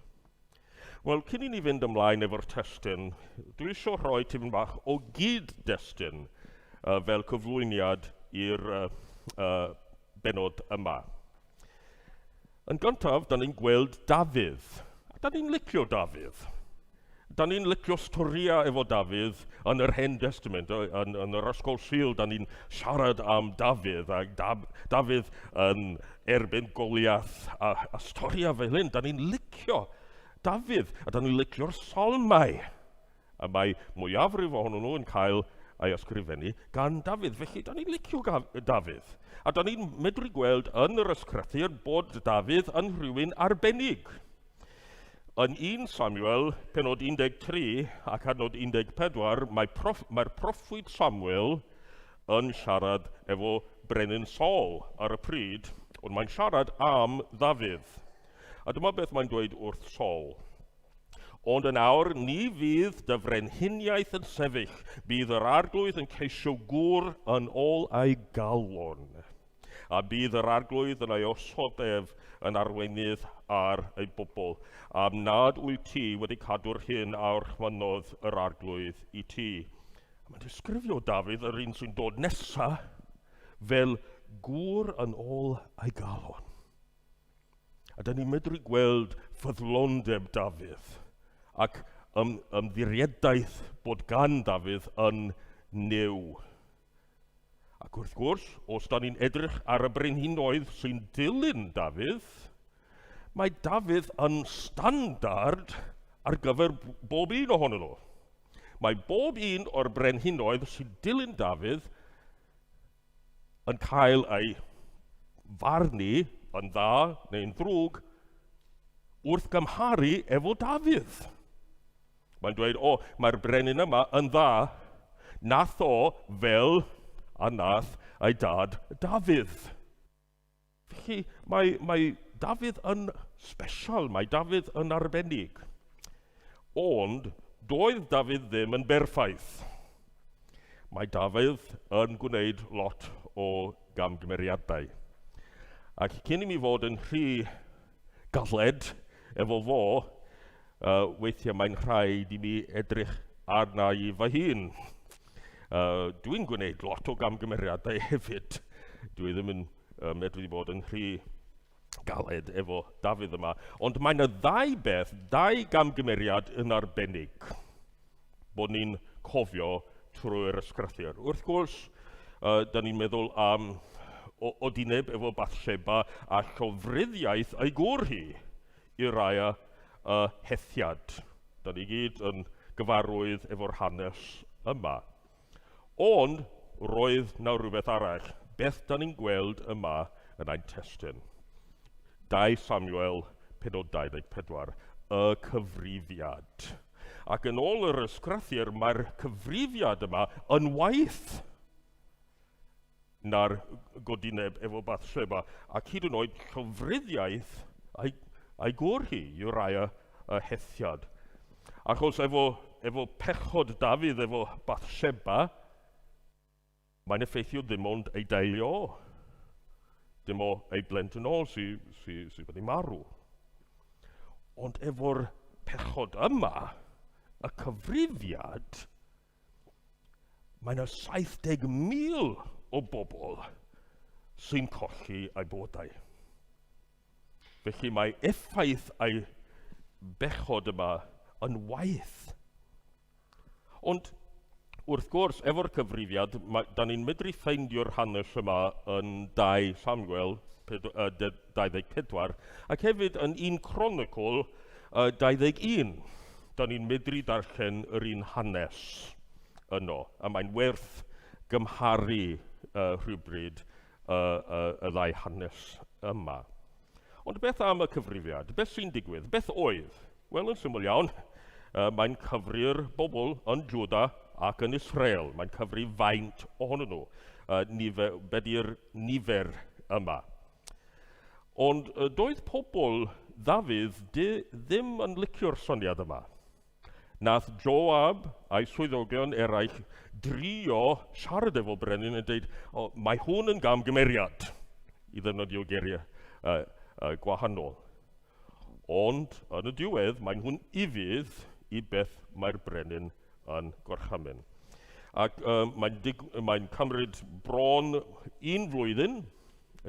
Speaker 2: Wel, cyn i ni fynd ymlaen efo'r testun, dwi eisiau rhoi tipyn bach o gyd-destun uh, fel cyflwyniad i'r uh, uh, benod yma. Yn gyntaf, da ni'n gweld Dafydd. A da ni'n licio Dafydd. Da ni'n licio storïau efo Dafydd yn yr Hen Testament, yn, yn yr Ysgol Sul, da ni'n siarad am Dafydd, a Daf, Dafydd yn erbyn Goliath, a, a storïau fel hyn. Da ni'n licio Dafydd, a da ni'n licio'r salmau. A mae mwyafrif ohonyn nhw yn cael ei ysgrifennu gan Dafydd. Felly, da ni'n licio Dafydd. A da ni'n medru gweld yn yr ysgrythur bod Dafydd yn rhywun arbennig. Yn 1 Samuel, penod 13 ac adnod 14, mae proff, mae'r proffwyd Samuel yn siarad efo brenin Saul ar y pryd, ond mae'n siarad am Ddafydd. A dyma beth mae'n dweud wrth Saul. Ond yn awr, ni fydd dy frenhiniaeth yn sefyll, bydd yr arglwydd yn ceisio gŵr yn ôl ei galon. A bydd yr Arglwydd yn ei osod ef yn arweinydd ar ei bobl, am nad wyt ti wedi cadw'r hyn a orchmynnodd yr Arglwydd i ti. A mae'n disgrifio Dafydd, yr un sy'n dod nesa, fel gŵr yn ôl ei galon. A da ni'n medru gweld ffyddlondeb Dafydd ac ym, ymddiriedaeth bod gan Dafydd yn Nuw. Ac wrth gwrs, os da ni'n edrych ar y brenhinoedd sy'n dilyn Dafydd, mae Dafydd yn standard ar gyfer bob un ohonyn nhw. Mae bob un o'r brenhinoedd sy'n dilyn Dafydd yn cael ei farnu yn dda neu'n ddrwg wrth gymharu efo Dafydd. Mae'n dweud, o, mae'r brenin yma yn dda. Nath o fel a nath ei dad Dafydd. Felly mae, mae Dafydd yn special, mae Dafydd yn arbennig. Ond doedd Dafydd ddim yn berffaith. Mae Dafydd yn gwneud lot o gamgymeriadau. Ac cyn i mi fod yn rhy galed efo fo, uh, weithiau mae'n rhaid i mi edrych arna i fy hun. Uh, Dwi'n gwneud lot o gamgymeriadau hefyd. Dwi ddim yn uh, medru bod yn rhy galed efo Dafydd yma. Ond mae yna ddau beth, ddau gamgymeriad yn arbennig bod ni'n cofio trwy'r ysgrythur. Wrth gwrs, uh, da ni'n meddwl am odineb efo Bathsheba a llofruddiaeth ei gŵr hi, Uriah y Hethiad. Da ni gyd yn gyfarwydd efo'r hanes yma. Ond roedd na rhywbeth arall. Beth da ni'n gweld yma yn ein testun? 2 Samuel, penod 24, y cyfrifiad. Ac yn ôl yr ysgrythur, mae'r cyfrifiad yma yn waith na'r godineb efo Bathsheba, ac hyd yn oed llofruddiaeth a'i, a'i gŵr hi, Uriah y Hethiad. Achos efo, efo pechod Dafydd efo Bathsheba, mae'n effeithio ddim ond ei deulu o. Dim o ei blentyn o sydd sy, sy wedi marw. Ond efo'r pechod yma, y cyfrifiad, Mae yna 70,000 o bobl sy'n colli eu bywydau. Felly mae effaith ei bechod yma yn waeth. Ond wrth gwrs, efo'r cyfrifiad, mae, da ni'n medru ffeindio'r hanes yma yn 2 Samuel 24 ac hefyd yn 1 Chronicle 21. Da ni'n medru darllen yr un hanes yno, a mae'n werth gymharu rhywbryd y ddau hanes yma. Ond beth am y cyfrifiad? Beth sy'n digwydd? Beth oedd? Wel, yn syml iawn, mae'n cyfri'r bobl yn Jwda ac yn Israel. Mae'n cyfri faint ohonyn nhw. Nifer, be di'r nifer yma? Ond doedd pobl Ddafydd ddim yn licio'r syniad yma. Nath Joab a'i swyddogion eraill drio siarad efo brenin yn dweud, o, mae hwn yn gamgymeriad, i ddefnyddio geiriau gwahanol. Ond, yn y diwedd, mae nhw'n ufudd i beth mae'r brenin yn gorchymyn. Ac mae'n mae cymryd bron un flwyddyn,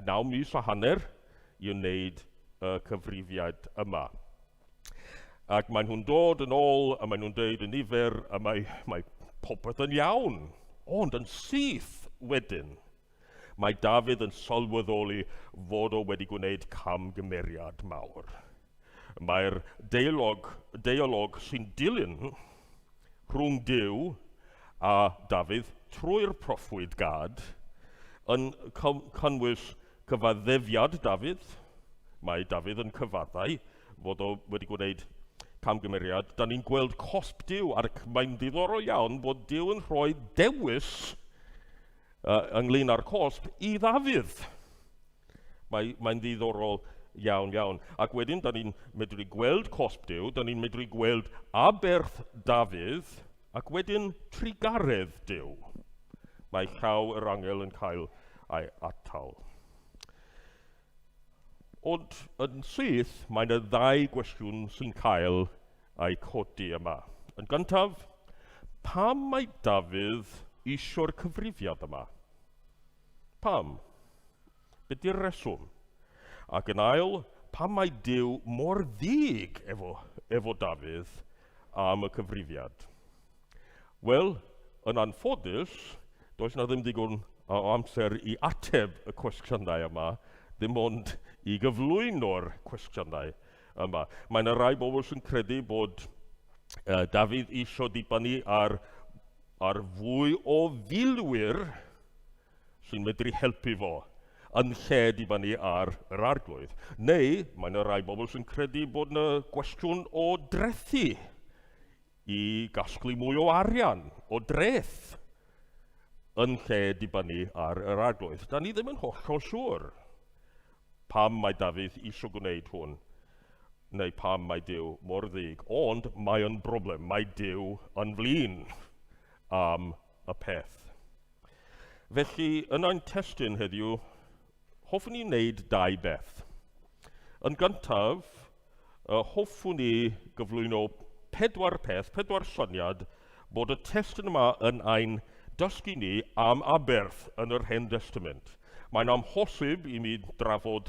Speaker 2: 9 mis a hanner, i wneud y cyfrifiad yma. Ac maen nhw'n dod yn ôl a maen nhw'n deud y nifer a mae, mae popeth yn iawn. Ond yn syth wedyn, mae Dafydd yn sylweddoli fod o wedi gwneud camgymeriad mawr. Mae'r deialog, deialog sy'n dilyn rhwng Duw a Dafydd trwy'r proffwyd Gad yn cynnwys cyfaddefiad Dafydd. Mae Dafydd yn cyfaddau fod o wedi gwneud camgymeriad. Da ni'n gweld cosb Duw, ac mae'n ddiddorol iawn bod Duw yn rhoi dewis ynglyn â'r cosb i Ddafydd. Mae, mae'n ddiddorol iawn, iawn. Ac wedyn, da ni'n medru gweld cosb Duw, da ni'n medru gweld aberth Dafydd, ac wedyn trugaredd Duw. Mae llaw yr angel yn cael ei atal. Ond yn syth, mae yna ddau gwestiwn sy'n cael eu codi yma. Yn gyntaf, pam mae Dafydd eisiau'r cyfrifiad yma? Pam? Be di'r reswm? Ac yn ail, pam mae Duw mor ddig efo, efo Dafydd am y cyfrifiad? Wel, yn anffodus, does na ddim digon o amser i ateb y cwestiynau yma, ddim ond i gyflwyno'r cwestiynau yma. Mae yna rai bobl sy'n credu bod Dafydd eisiau dibynnu ar, ar fwy o filwyr sy'n medru helpu fo yn lle dibynnu ar yr arglwydd. Neu mae yna rai bobl sy'n credu bod yna gwestiwn o drethu i gasglu mwy o arian, o dreth, yn lle dibynnu ar yr arglwydd. Da ni ddim yn hollol siŵr pam mae Dafydd eisiau gwneud hwn, neu pam mae Duw mor ddig, ond mae yn broblem, mae Duw yn flin am y peth. Felly, yn ein testun heddiw, hoffwn i wneud dau beth. Yn gyntaf, hoffwn i gyflwyno pedwar peth, pedwar syniad, bod y testun yma yn ein dysgu ni am aberth yn yr Hen Destament. Mae'n amhosib i mi drafod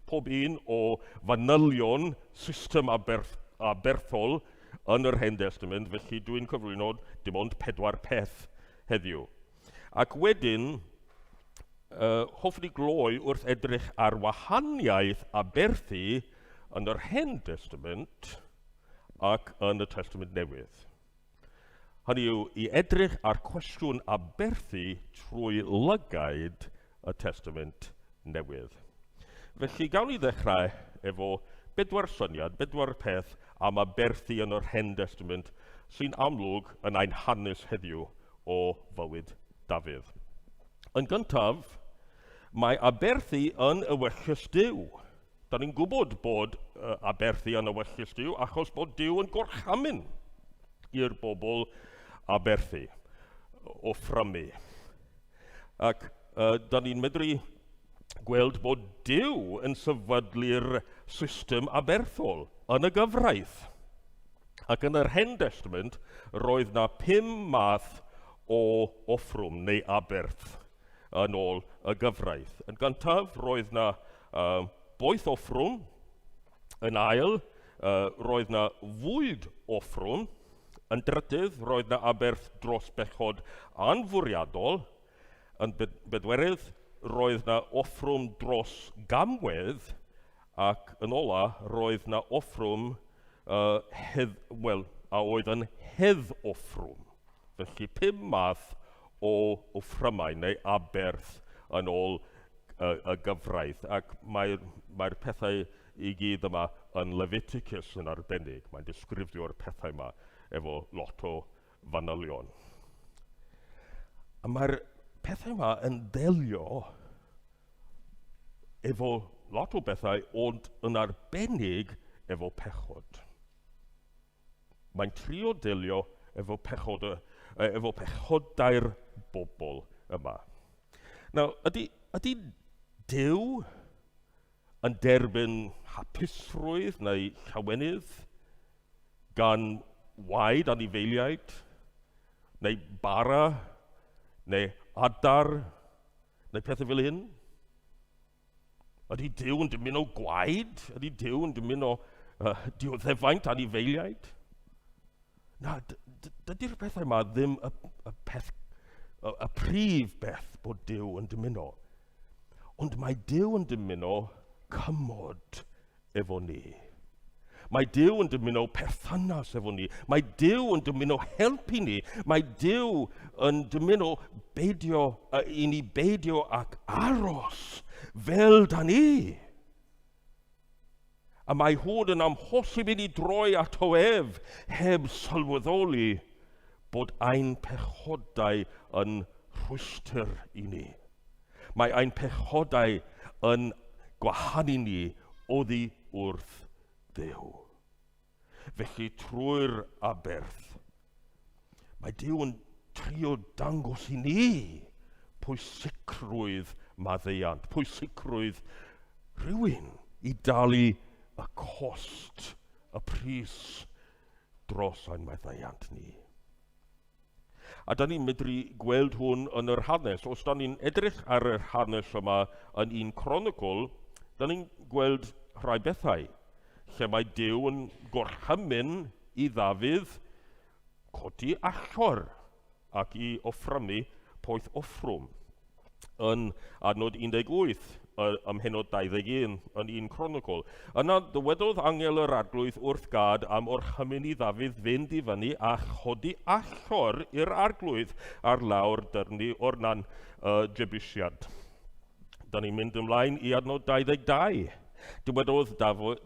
Speaker 2: pob un o fanylion system aberth, aberthol yn yr Hen Destament, felly dwi'n cyflwyno dim ond pedwar peth heddiw. Ac wedyn, hoffwn i gloi wrth edrych ar wahaniaeth aberthu yn yr Hen Destament ac yn y Testament Newydd. Hynny yw, i edrych ar cwestiwn aberthu trwy lygaid y Testament Newydd. Felly, gawn ni ddechrau efo bedwar syniad, bedwar peth am aberthu yn yr Hen Destament sy'n amlwg yn ein hanes heddiw o fywyd Dafydd. Yn gyntaf, mae aberthu yn ewyllys Duw. Da ni'n gwybod bod aberthu yn ewyllys Duw achos bod Duw yn gorchymyn i'r bobl aberthu, offrymu. Ac da ni'n medru gweld bod Duw yn sefydlu'r system aberthol yn y gyfraith. Ac yn yr Hen Destament, roedd na pum math o offrwm neu aberth yn ôl y gyfraith. Yn gyntaf, roedd na boeth offrwm. Yn ail, roedd na fwyd offrwm. Yn drydydd, roedd na aberth dros bechod anfwriadol. Yn bedwerydd, roedd na offrwm dros gamwedd. Ac yn ola, roedd na offrwm hedd, wel, a oedd yn hedd offrwm. Felly pum math o offrymau neu aberth yn ôl y, y gyfraith ac mae'r mae pethau i gyd yma yn Leviticus yn arbennig. Mae'n disgrifio'r pethau yma efo lot o fanylion. A mae'r pethau yma yn delio efo lot o bethau, ond yn arbennig efo pechod. Mae'n trio delio efo, pechod, efo pechodau'r bobl yma. Nawr, ydy, ydy Duw yn derbyn hapusrwydd neu llawenydd gan waed anifeiliaid, neu bara, neu adar, neu pethau fel hyn? Ydy Duw yn dymuno gwaed? Ydy Duw yn dymuno dioddefaint anifeiliaid? Na, dydy'r pethau yma ddim y, y peth, y, y prif beth bod Duw yn dymuno. Ond mae Duw yn dymuno cymod efo ni. Mae Duw yn dymuno perthynas efo ni. Mae Duw yn dymuno helpu ni. Mae Duw yn dymuno beidio, i ni beidio ac aros fel da ni. A mae hwn yn amhosib i ni droi ato ef heb sylweddoli bod ein pechodau yn rhwystr i ni. Mae ein pechodau yn gwahanu ni oddi wrth Dduw. Felly trwy'r aberth, mae Duw yn trio dangos i ni pwysicrwydd maddeuant, pwysicrwydd rhywun i dalu y cost, y pris dros ein maddeuant ni. A da ni'n medru gweld hwn yn yr hanes. Os da ni'n edrych ar yr hanes yma yn un Cronicl, da ni'n gweld rhai bethau lle mae Duw yn gorchymyn i Ddafydd codi allor ac i offrymu poeth offrwm. Yn adnod 18, ym mhennod 21 yn 1 Cronicl. Yna dywedodd angel yr arglwydd wrth Gad am orchymyn i Ddafydd fynd i fyny a chodi allor i'r arglwydd ar lawr dyrnu Ornan y Jebusiad. Da ni'n mynd ymlaen i adnod 22. Dywedodd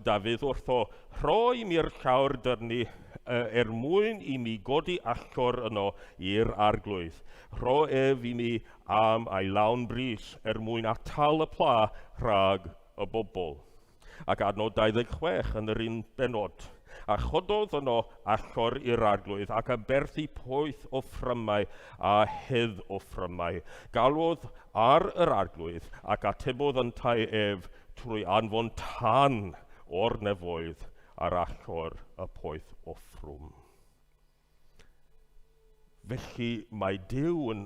Speaker 2: Dafydd wrtho, Rho i mi'r llawr dyrnu er mwyn i mi godi allor yno i'r arglwydd. Rho ef i mi am ei lawn bris er mwyn atal y pla rhag y bobl. Ac adnod 26 yn yr un bennod. A chododd yno allor i'r arglwydd ac aberthu poeth o ffrymau a hedd o ffrymau. Galwodd ar yr arglwydd ac atebodd yntau ef trwy anfon tân o'r nefoedd ar allor y poeth offrwm. Felly mae Duw yn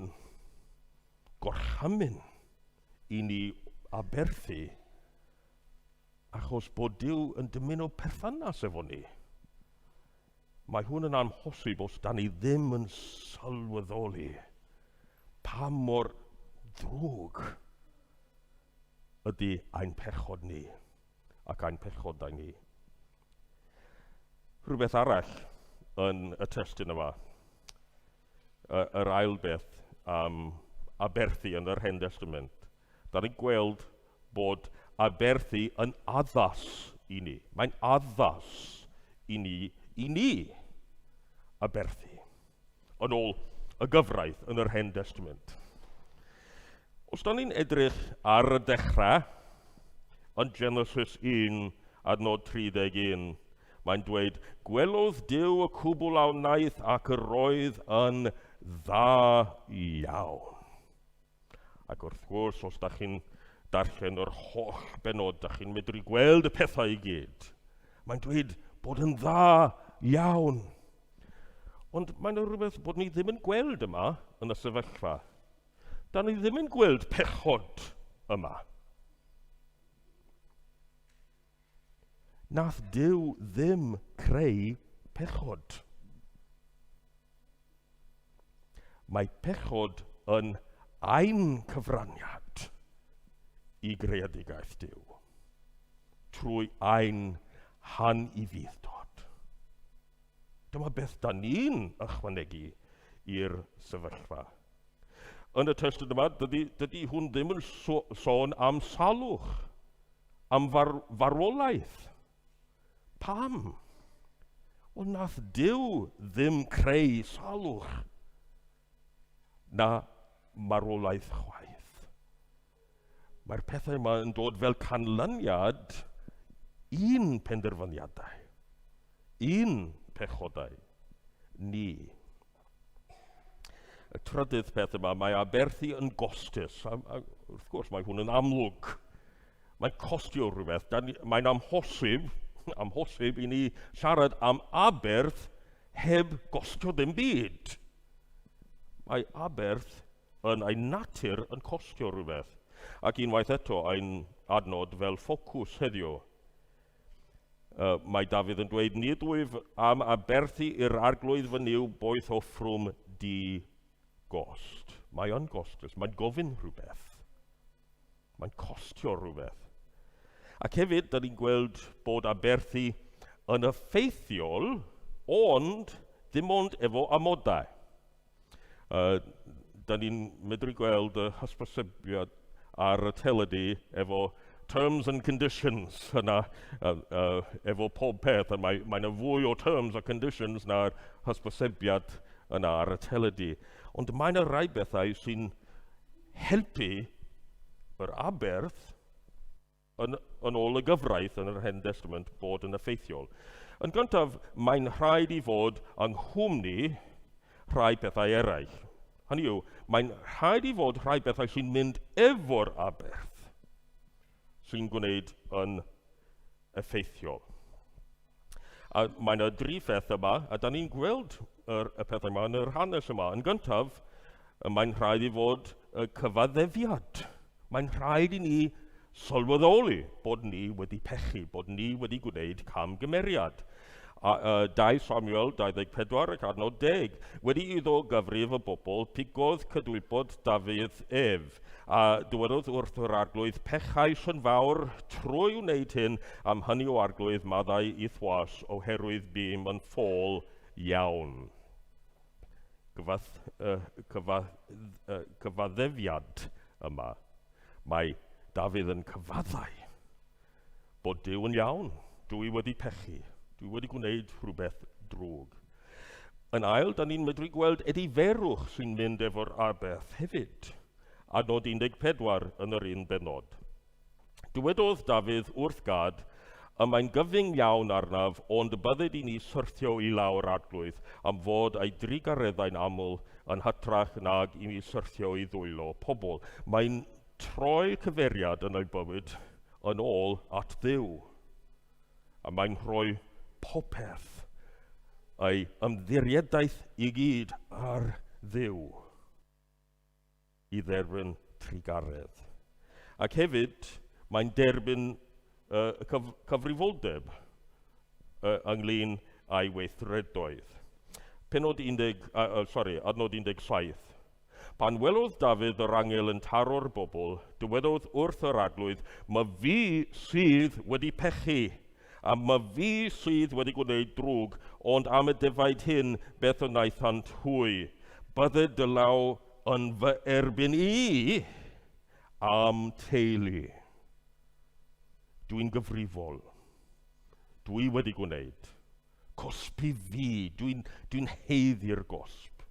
Speaker 2: gorchymyn i ni aberthu achos bod Duw yn dymuno perthynas efo ni. Mae hwn yn amhosib os da ni ddim yn sylweddoli pa mor ddrwg ydy ein pechod ni ac ein pechodau ni. Rhywbeth arall yn y testun yma, yr ail beth am aberthu yn yr Hen Testament, da ni'n gweld bod aberthu yn addas i ni. Mae'n addas i ni, i ni aberthu. Yn ôl y gyfraith yn yr Hen Testament. Os da ni'n edrych ar y dechrau, yn Genesis 1, adnod 31, mae'n dweud, Gwelodd Duw y cwbl a wnaeth ac yr oedd yn dda iawn. Ac wrth gwrs, os da chi'n darllen yr holl benod, da chi'n medru gweld y pethau i gyd. Mae'n dweud bod yn dda iawn. Ond mae'n rhywbeth bod ni ddim yn gweld yma yn y sefyllfa. Da ni ddim yn gweld pechod yma. Nath Duw ddim creu pechod. Mae pechod yn ein cyfraniad i greadigaeth Duw trwy ein hanufudd-dod. Dyma beth da ni'n ychwanegu i'r sefyllfa. Yn y testun yma, dydy, dydy hwn ddim yn so, sôn am salwch, am far, farwolaeth. Pam? Wel, nath Duw ddim creu salwch na marwolaeth chwaith. Mae'r pethau yma yn dod fel canlyniad i'n penderfyniadau, i'n pechodau ni. Y trydydd peth yma, mae aberthu yn gostus. A, a, wrth gwrs, mae hwn yn amlwg. Mae'n costio rhywbeth. Mae'n amhosib, amhosib i ni siarad am aberth heb gostio ddim byd. Mae aberth yn ei natur yn costio rhywbeth. Ac unwaith eto, ein adnod fel ffocws heddiw. Uh, mae Dafydd yn dweud, Nid wyf am aberthu i'r arglwydd fy Nuw boeth offrwm di gost. Mae yn gostus, mae'n gofyn rhywbeth. Mae'n costio rhywbeth. Ac hefyd, da ni'n gweld bod aberthu yn effeithiol, ond ddim ond efo amodau. Uh, da ni'n medru gweld y hysbysebiad ar y teledu efo terms and conditions yna, uh, uh, efo pob peth, a mae, mae yna fwy o terms a conditions na'r hysbysebiad yna ar y teledu. Ond mae yna rai bethau sy'n helpu yr aberth yn, yn ôl y gyfraith yn yr Hen Testament bod yn effeithiol. Yn gyntaf, mae'n rhaid i fod yng nghwmni rhai pethau eraill. Hynny yw, mae'n rhaid i fod rhai bethau sy'n mynd efo'r aberth sy'n gwneud yn effeithiol. A mae yna dri pheth yma, a da ni'n gweld yr, y pethau yma yn yr hanes yma. Yn gyntaf, mae'n rhaid i fod y cyfaddefiad. Mae'n rhaid i ni sylweddoli bod ni wedi pechu, bod ni wedi gwneud camgymeriad. A, uh, 2 Samuel 24 ac adnod 10. Wedi iddo gyfrif y bobl, pigodd cydwybod Dafydd ef, a dywedodd wrth yr arglwydd, Pechais yn fawr trwy wneud hyn, am hynny o arglwydd maddau i'th was, oherwydd bûm yn ffôl iawn. Gyfath, uh, cyfa, uh, cyfaddefiad yma. Mae Dafydd yn cyfaddau bod Duw yn iawn. Dw i wedi pechu. Dw i wedi gwneud rhywbeth drwg. Yn ail, da ni'n medru gweld ediferwch sy'n mynd efo'r aberth hefyd. Adnod 14 yn yr un bennod. Dywedodd Dafydd wrth Gad, Y mae'n gyfyng iawn arnaf, ond bydded i ni syrthio i lawr arglwydd, am fod ei drugareddau'n aml yn hytrach nag i mi syrthio i ddwylo pobl. Mae'n troi cyfeiriad yn ei bywyd yn ôl at Dduw. A mae'n rhoi popeth, ei ymddiriedaeth i gyd ar Dduw i dderbyn trugaredd. Ac hefyd, mae'n derbyn uh, cyf cyfrifoldeb uh, ynglyn â'i weithredoedd. Penod 10, uh, sorry, adnod 17. Pan welodd Dafydd yr angel yn taro'r bobl, dywedodd wrth yr arglwydd, Ma fi sydd wedi pechu, a ma fi sydd wedi gwneud drwg, ond am y defaid hyn, beth y wnaethant hwy? Bydded dy law yn fy erbyn i a'm teulu. Dwi'n gyfrifol. Dwi wedi gwneud. Cosbi fi, dwi'n dwi haeddu'r gosb.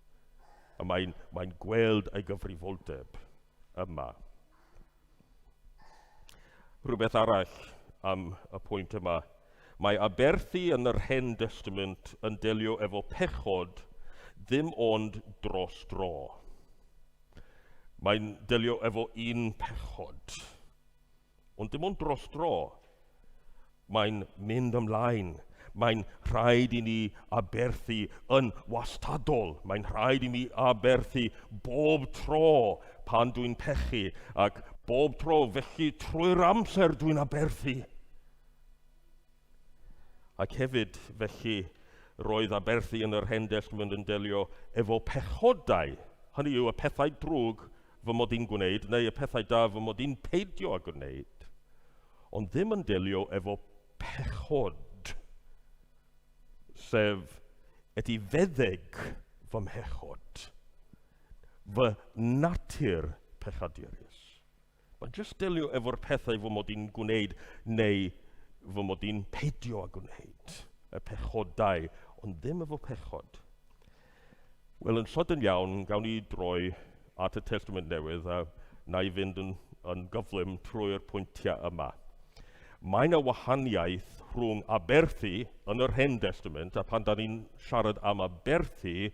Speaker 2: A mae'n mae gweld ei gyfrifoldeb yma. Rhywbeth arall am y pwynt yma. Mae aberthu yn yr Hen Destament yn delio efo pechod ddim ond dros dro. Mae'n delio efo un pechod. Ond dim ond dros dro. Mae'n mynd ymlaen. Mae'n rhaid i ni aberthu yn wastadol. Mae'n rhaid i mi aberthu bob tro pan dwi'n pechu ac bob tro felly trwy'r amser dwi'n aberthu. Ac hefyd felly roedd aberthu yn yr Hen Destament yn delio efo pechodau, hynny yw y pethau drwg fy mod i'n gwneud neu y pethau da fy mod i'n peidio â gwneud, ond ddim yn delio efo pechod, sef Etifeddeg fy mhechod, fy natur pechadurus. Mae'n jyst delio efo'r pethau fy mod i'n gwneud neu fy mod i'n peidio â gwneud, y pechodau, ond ddim efo pechod. Wel, yn sydyn iawn, gawn ni droi at y Testament Newydd a na i fynd yn, yn gyflym trwy'r pwyntiau yma. Mae yna wahaniaeth rhwng aberthu yn yr Hen Destament a pan da ni'n siarad am aberthu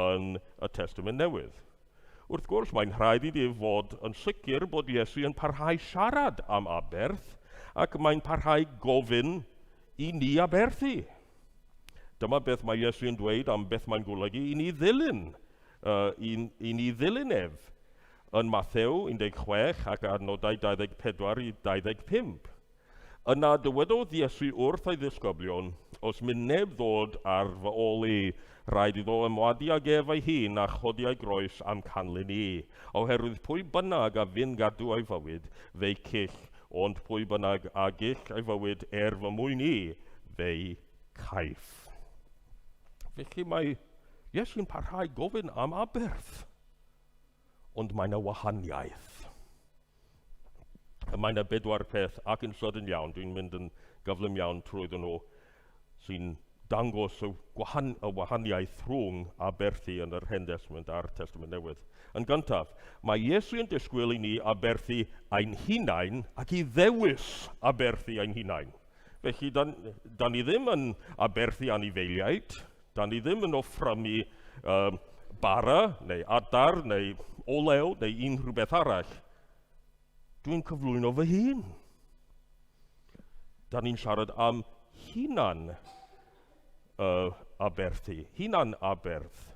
Speaker 2: yn y Testament Newydd. Wrth gwrs, mae'n rhaid i ni fod yn sicr bod Iesu yn parhau siarad am aberth ac mae'n parhau gofyn i ni aberthu. Dyma beth mae Iesu yn dweud am beth mae'n golygu i ni ddilyn, uh, i, i ni ddilyn ef yn Mathew 16 ac adnodau 24 i 25. Yna dywedodd Iesu wrth ei ddisgyblion, Os mynn neb ddod ar fy ôl i, rhaid iddo ymwadu ag ef ei hun a chodi ei groes a'm canlyn i. Oherwydd pwy bynnag a fyn gadw ei fywyd, fe'i cyll, ond pwy bynnag a gyll ei fywyd er fy mwyn i, fe'i caiff. Felly mae Iesu'n parhau gofyn am aberth, ond mae yna wahaniaeth. Mae yna bedwar peth ac yn sydyn iawn, dwi'n mynd yn gyflym iawn trwyddyn nhw, sy'n dangos y, gwahan, y wahaniaeth rhwng aberthu yn yr Hen Testament a'r Testament Newydd. Yn gyntaf, mae Iesu yn disgwyl i ni aberthu ein hunain ac i ddewis aberthu ein hunain. Felly, da, da ni ddim yn aberthu anifeiliaid, Da ni ddim yn offrymu uh, bara neu adar neu olew neu unrhyw beth arall. Dwi'n cyflwyno fy hun. Da ni'n siarad am hunan uh, aberthu, hunan aberth.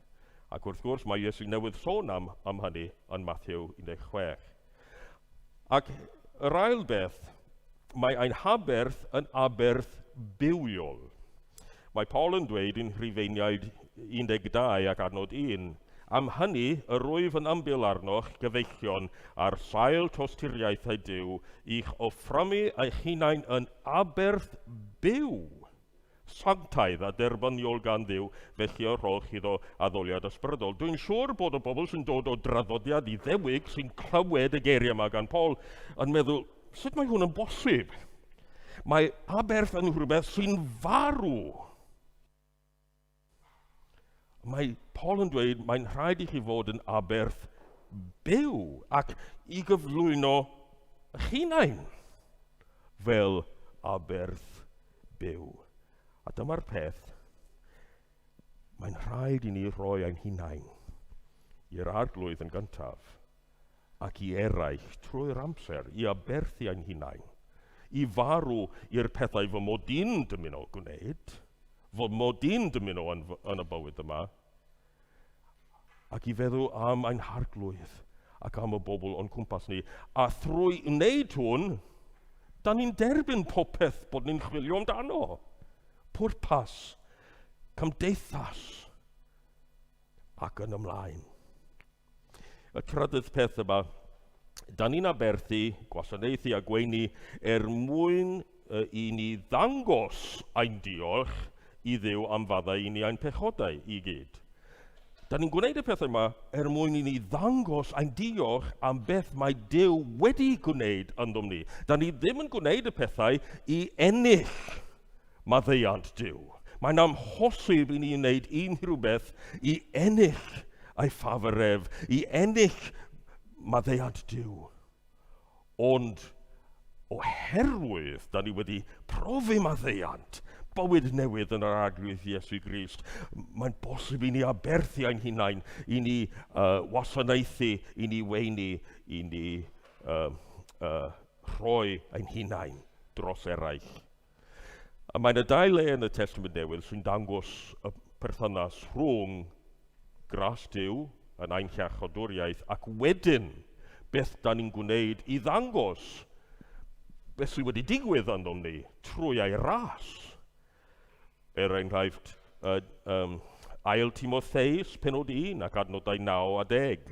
Speaker 2: Ac wrth gwrs mae Iesu newydd sôn am, am hynny yn Matthew 16. Ac yr ail beth, mae ein haberth yn aberth bywiol. Mae Paul yn dweud yn Rhufeiniaid 12 ac adnod 1, Am hynny, yr wyf yn ymbil arnoch, gyfeillion, ar sail tosturiaethau Duw, i'ch offrymu eich hunain yn aberth byw, sanctaidd a derbyniol gan Dduw, felly y rhowch iddo addoliad ysbrydol. Dwi'n siŵr bod y bobl sy'n dod o draddodiad Iddewig sy'n clywed y geiriau yma gan Paul yn meddwl, sut mae hwn yn bosib? Mae aberth yn rhywbeth sy'n farw. Mae Paul yn dweud mae'n rhaid i chi fod yn aberth byw ac i gyflwyno eich hunain fel aberth byw. A dyma'r peth, mae'n rhaid i ni roi ein hunain i'r arglwydd yn gyntaf ac i eraill trwy'r amser, i aberthu ein hunain, i farw i'r pethau fy mod i'n dymuno gwneud, fy mod i'n dymuno yn, yn y bywyd yma, ac i feddwl am ein harglwydd ac am y bobl o'n cwmpas ni. A thrwy wneud hwn, da ni'n derbyn popeth bod ni'n chwilio amdano. Pwrpas, cymdeithas, ac yn ymlaen. Y trydydd peth yma, da ni'n aberthu, gwasanaethu a gweini er mwyn i ni ddangos ein diolch i Dduw am faddau i ni ein pechodau i gyd. Da ni'n gwneud y pethau yma er mwyn i ni ddangos ein diolch am beth mae Duw wedi gwneud yndom ni. Da ni ddim yn gwneud y pethau i ennill maddeuant Duw. Mae'n amhosib i ni wneud unrhyw beth i ennill ei ffafr ef, i ennill maddeuant Duw. Ond oherwydd da ni wedi profi maddeuant, bywyd newydd yn yr Arglwydd Iesu Grist, mae'n bosib i ni aberthu ein hunain, i ni uh, wasanaethu, i ni weini, i ni uh, uh, rhoi ein hunain dros eraill. A mae yna dau le yn y Testament Newydd sy'n dangos y perthynas rhwng gras Duw yn ein hiachodwriaeth ac wedyn beth da ni'n gwneud i ddangos beth sydd wedi digwydd yndom ni trwy ei ras. Er enghraifft, uh, um, Ail Timotheus, penod 1 ac adnodau 9 a 10.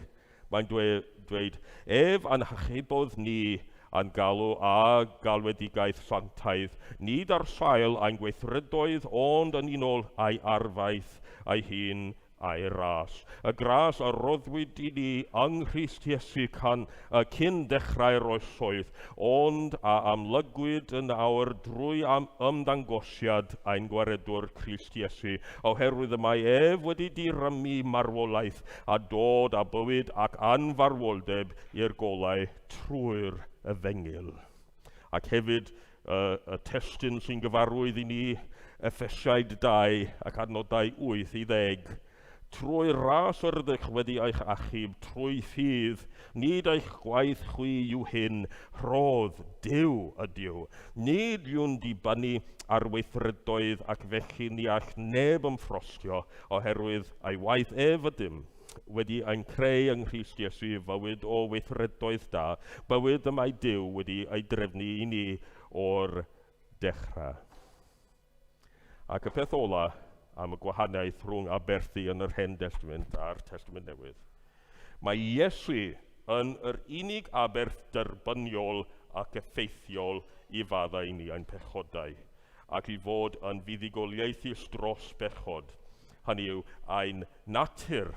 Speaker 2: Mae'n dwe, dweud, ef a'n hachubodd ni a'n galw a galwedigaeth sanctaidd, nid ar sail ein gweithredoedd ond yn unol â'i arfaeth ei hun a'i ras. Y gras a roddwyd i ni yng Nghrist Iesu can, y cyn dechrau'r oesoedd, ond a amlygwyd yn awr drwy am ymddangosiad ein Gwaredwr Crist Iesu, oherwydd y mae ef wedi dirymu marwolaeth a dod â bywyd ac anfarwoldeb i'r golau trwy'r efengyl. Ac hefyd y testun sy'n gyfarwydd i ni, Effesiaid 2 ac adnodau 8 i 10. Trwy ras yr ydych wedi eich achub, trwy ffydd, nid eich gwaith chwi yw hyn, rhodd Duw ydyw. Nid yw'n dibynnu ar weithredoedd ac felly ni all neb ymffrostio, oherwydd ei waith ef ydym wedi ein creu yng Nghrist Iesu i fywyd o weithredoedd da, bywyd y mae Duw wedi ei drefnu i ni o'r dechrau. Ac y peth ola am y gwahaniaeth rhwng aberthu yn yr Hen Destament a'r Testament Newydd. Mae Iesu yn yr unig aberth derbyniol ac effeithiol i faddau ni ein pechodau, ac i fod yn fuddugoliaethus dros bechod, hynny yw, ein natur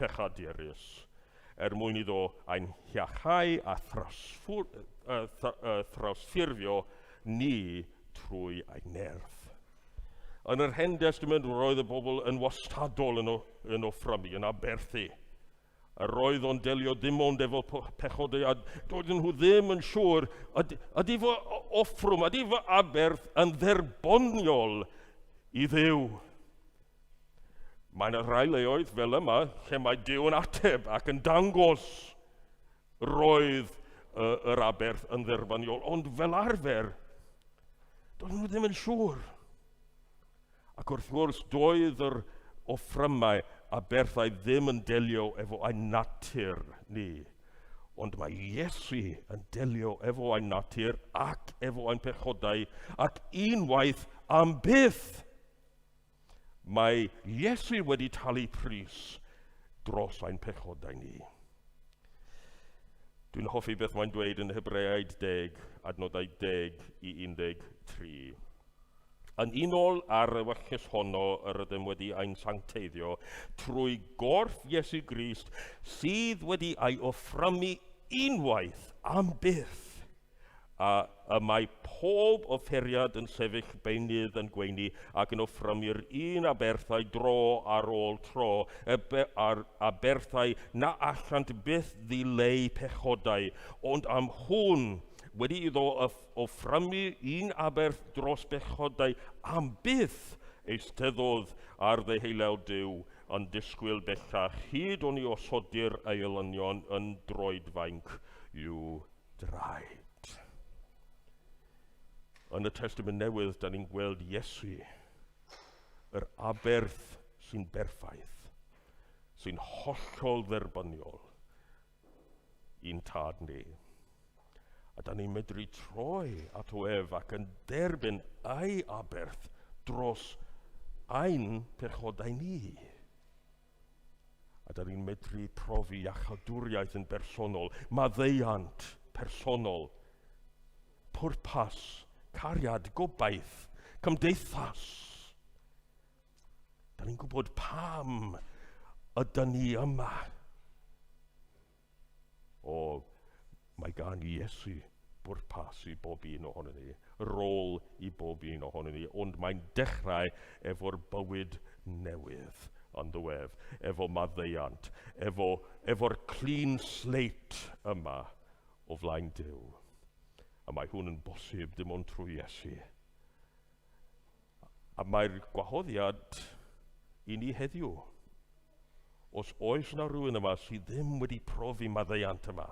Speaker 2: pechadurus, er mwyn iddo ein hiachau a thrawsffurfio ni trwy ei nerth. Yn yr Hen Destament roedd y bobl yn wastadol yn, o, yn offrymu, yn aberthu. Yr oedd o'n delio dim ond efo pechodau a doedden nhw ddim yn siŵr ydy, ydy fy offrwm, ydy fy aberth yn dderbyniol i Dduw. Mae yna rai leoedd fel yma lle mae Duw yn ateb ac yn dangos roedd yr aberth yn dderbyniol, ond fel arfer, doedden nhw ddim yn siŵr. Ac wrth gwrs, doedd yr offrymau aberthau ddim yn delio efo ein natur ni. Ond mae Iesu yn delio efo ein natur ac efo ein pechodau ac unwaith am byth. Mae Iesu wedi talu pris dros ein pechodau ni. Dwi'n hoffi beth mae'n dweud yn Hebreaid 10, adnodau 10 i 13. Yn unol â'r ewyllys honno yr ydym wedi ein sancteiddio trwy gorff Iesu Grist sydd wedi ei offrymu unwaith am byth a y mae pob offeriad yn sefyll beunydd yn gweini ac yn offrymu'r un aberthau dro ar ôl tro, y a'r aberthau na allant byth ddileu pechodau, ond am hwn, wedi iddo offrymu un aberth dros bechodau am byth, eisteddodd ar ddeheulaw Duw, yn disgwyl bellach hyd oni osodir ei elynion yn droedfainc i'w draed. Yn y Testament Newydd, da ni'n gweld Iesu, yr aberth sy'n berffaith, sy'n hollol dderbyniol i'n tad ni. A da ni'n medru troi ato ef ac yn derbyn ei aberth dros ein pechodau ni. A da ni'n medru profi iachawdwriaeth yn bersonol, maddeuant personol, pwrpas, cariad, gobaith, cymdeithas. Da ni'n gwybod pam ydyn ni yma. O, mae gan Iesu bwrpas i bob un ohono ni, rôl i bob un ohono ni, ond mae'n dechrau efo'r bywyd newydd ynddo ef, efo maddeuant, efo, efo'r clean slate yma o flaen Duw. A mae hwn yn bosib dim ond trwy Iesu. A mae'r gwahoddiad i ni heddiw. Os oes yna rhywun yma sydd ddim wedi profi maddeuant yma,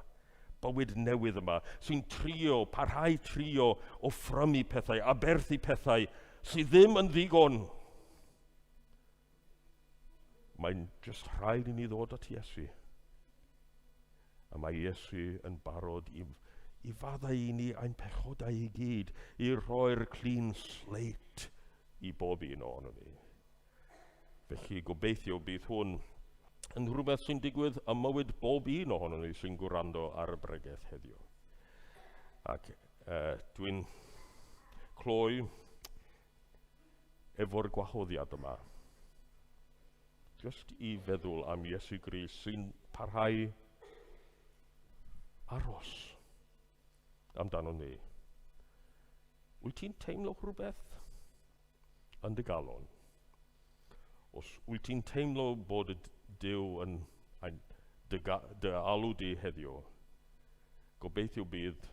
Speaker 2: bywyd newydd yma, sy'n trio, parhau trio offrymu pethau, aberthu pethau sydd ddim yn ddigon, mae'n jyst rhaid i ni ddod at Iesu. A mae Iesu yn barod i, i faddau i ni ein pechodau i gyd, i rhoi'r clean slate i bob un ohono ni. Felly gobeithio bydd hwn yn rhywbeth sy'n digwydd ym mywyd bob un ohono ni sy'n gwrando ar y bregeth heddiw. Ac dwi'n cloi efo'r gwahoddiad yma. Just i feddwl am Iesu Grist sy'n parhau aros amdano ni. Wyt ti'n teimlo rhywbeth yn dy galon? Os wyt ti'n teimlo bod y Duw yn dy, dy alw di heddiw, gobeithio bydd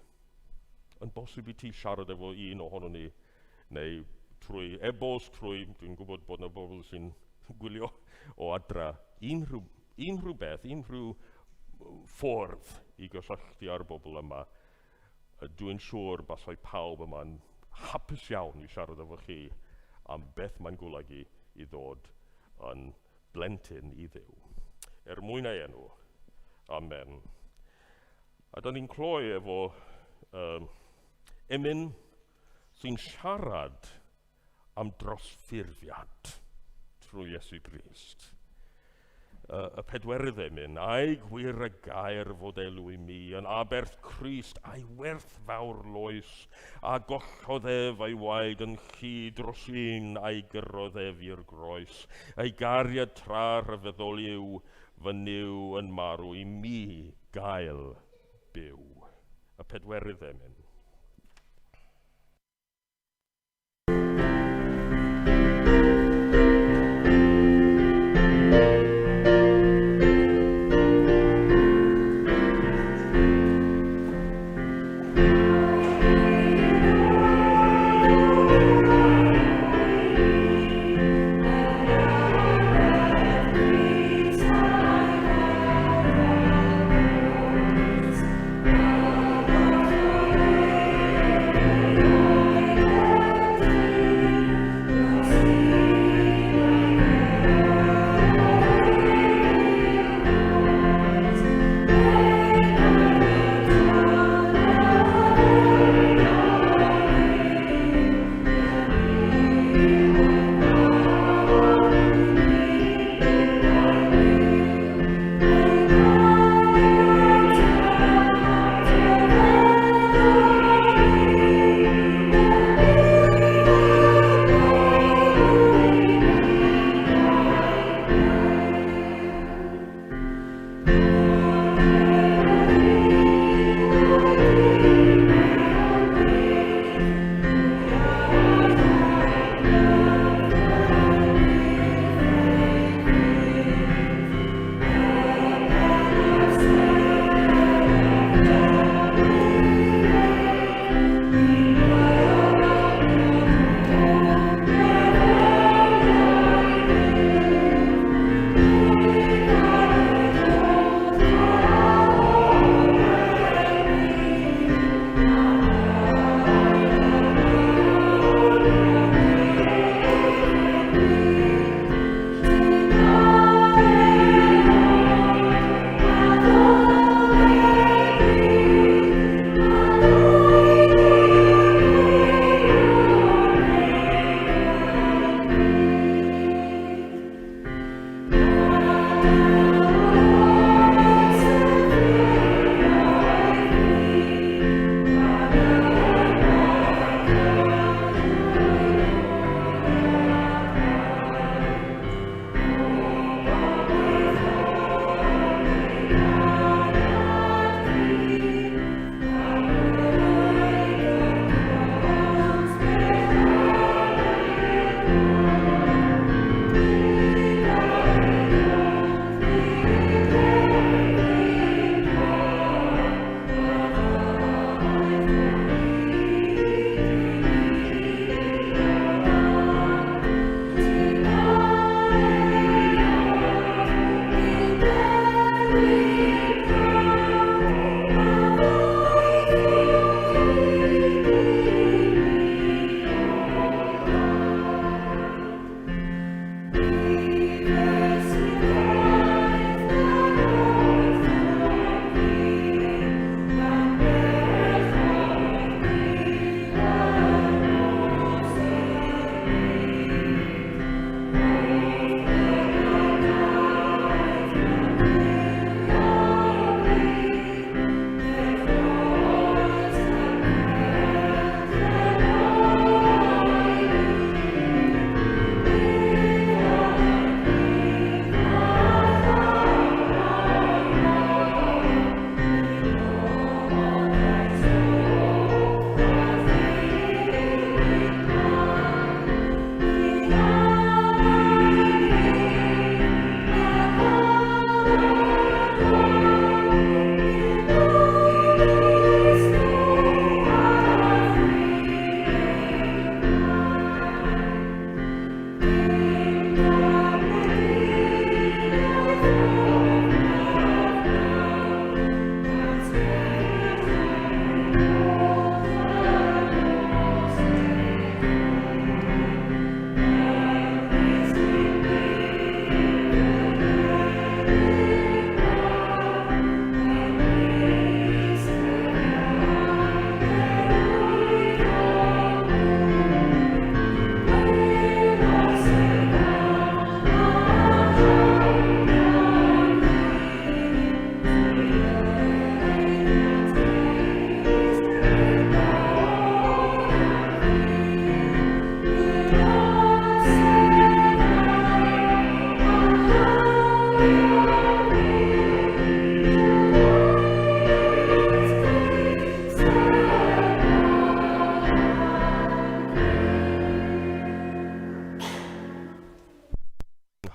Speaker 2: yn bosib i ti siarad efo un ohono ni, neu trwy e-bost, trwy, dwi'n gwybod bod yna bobl sy'n gwylio o adra, unrhyw, unrhyw beth, unrhyw ffordd i gysylltu â'r bobl yma, dwi'n siŵr basai pawb yma'n hapus iawn i siarad efo chi am beth mae'n golygu i ddod yn blentyn i Dduw. Er mwyn ei enw. Amen. A da ni'n cloi efo emyn sy'n siarad am drosffurfiad trwy Iesu Grist. Y pedwerydd emyn, a'i gwir y gair fod elw i mi, yn aberth Crist a'i werth fawr loes, a gollodd ef a'i waed yn llu dros un a'i gyrrodd ef i'r groes. Ei gariad tra rhyfeddol yw, fy Nuw yn marw i mi gael byw. Y pedwerydd emyn.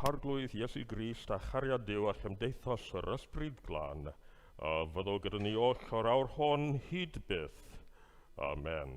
Speaker 2: Harglwydd Iesu Grist a chariad Duw a chymdeithas yr Ysbryd Glân, a fyddo gyda ni oll o'r awr hon hyd byth. Amen.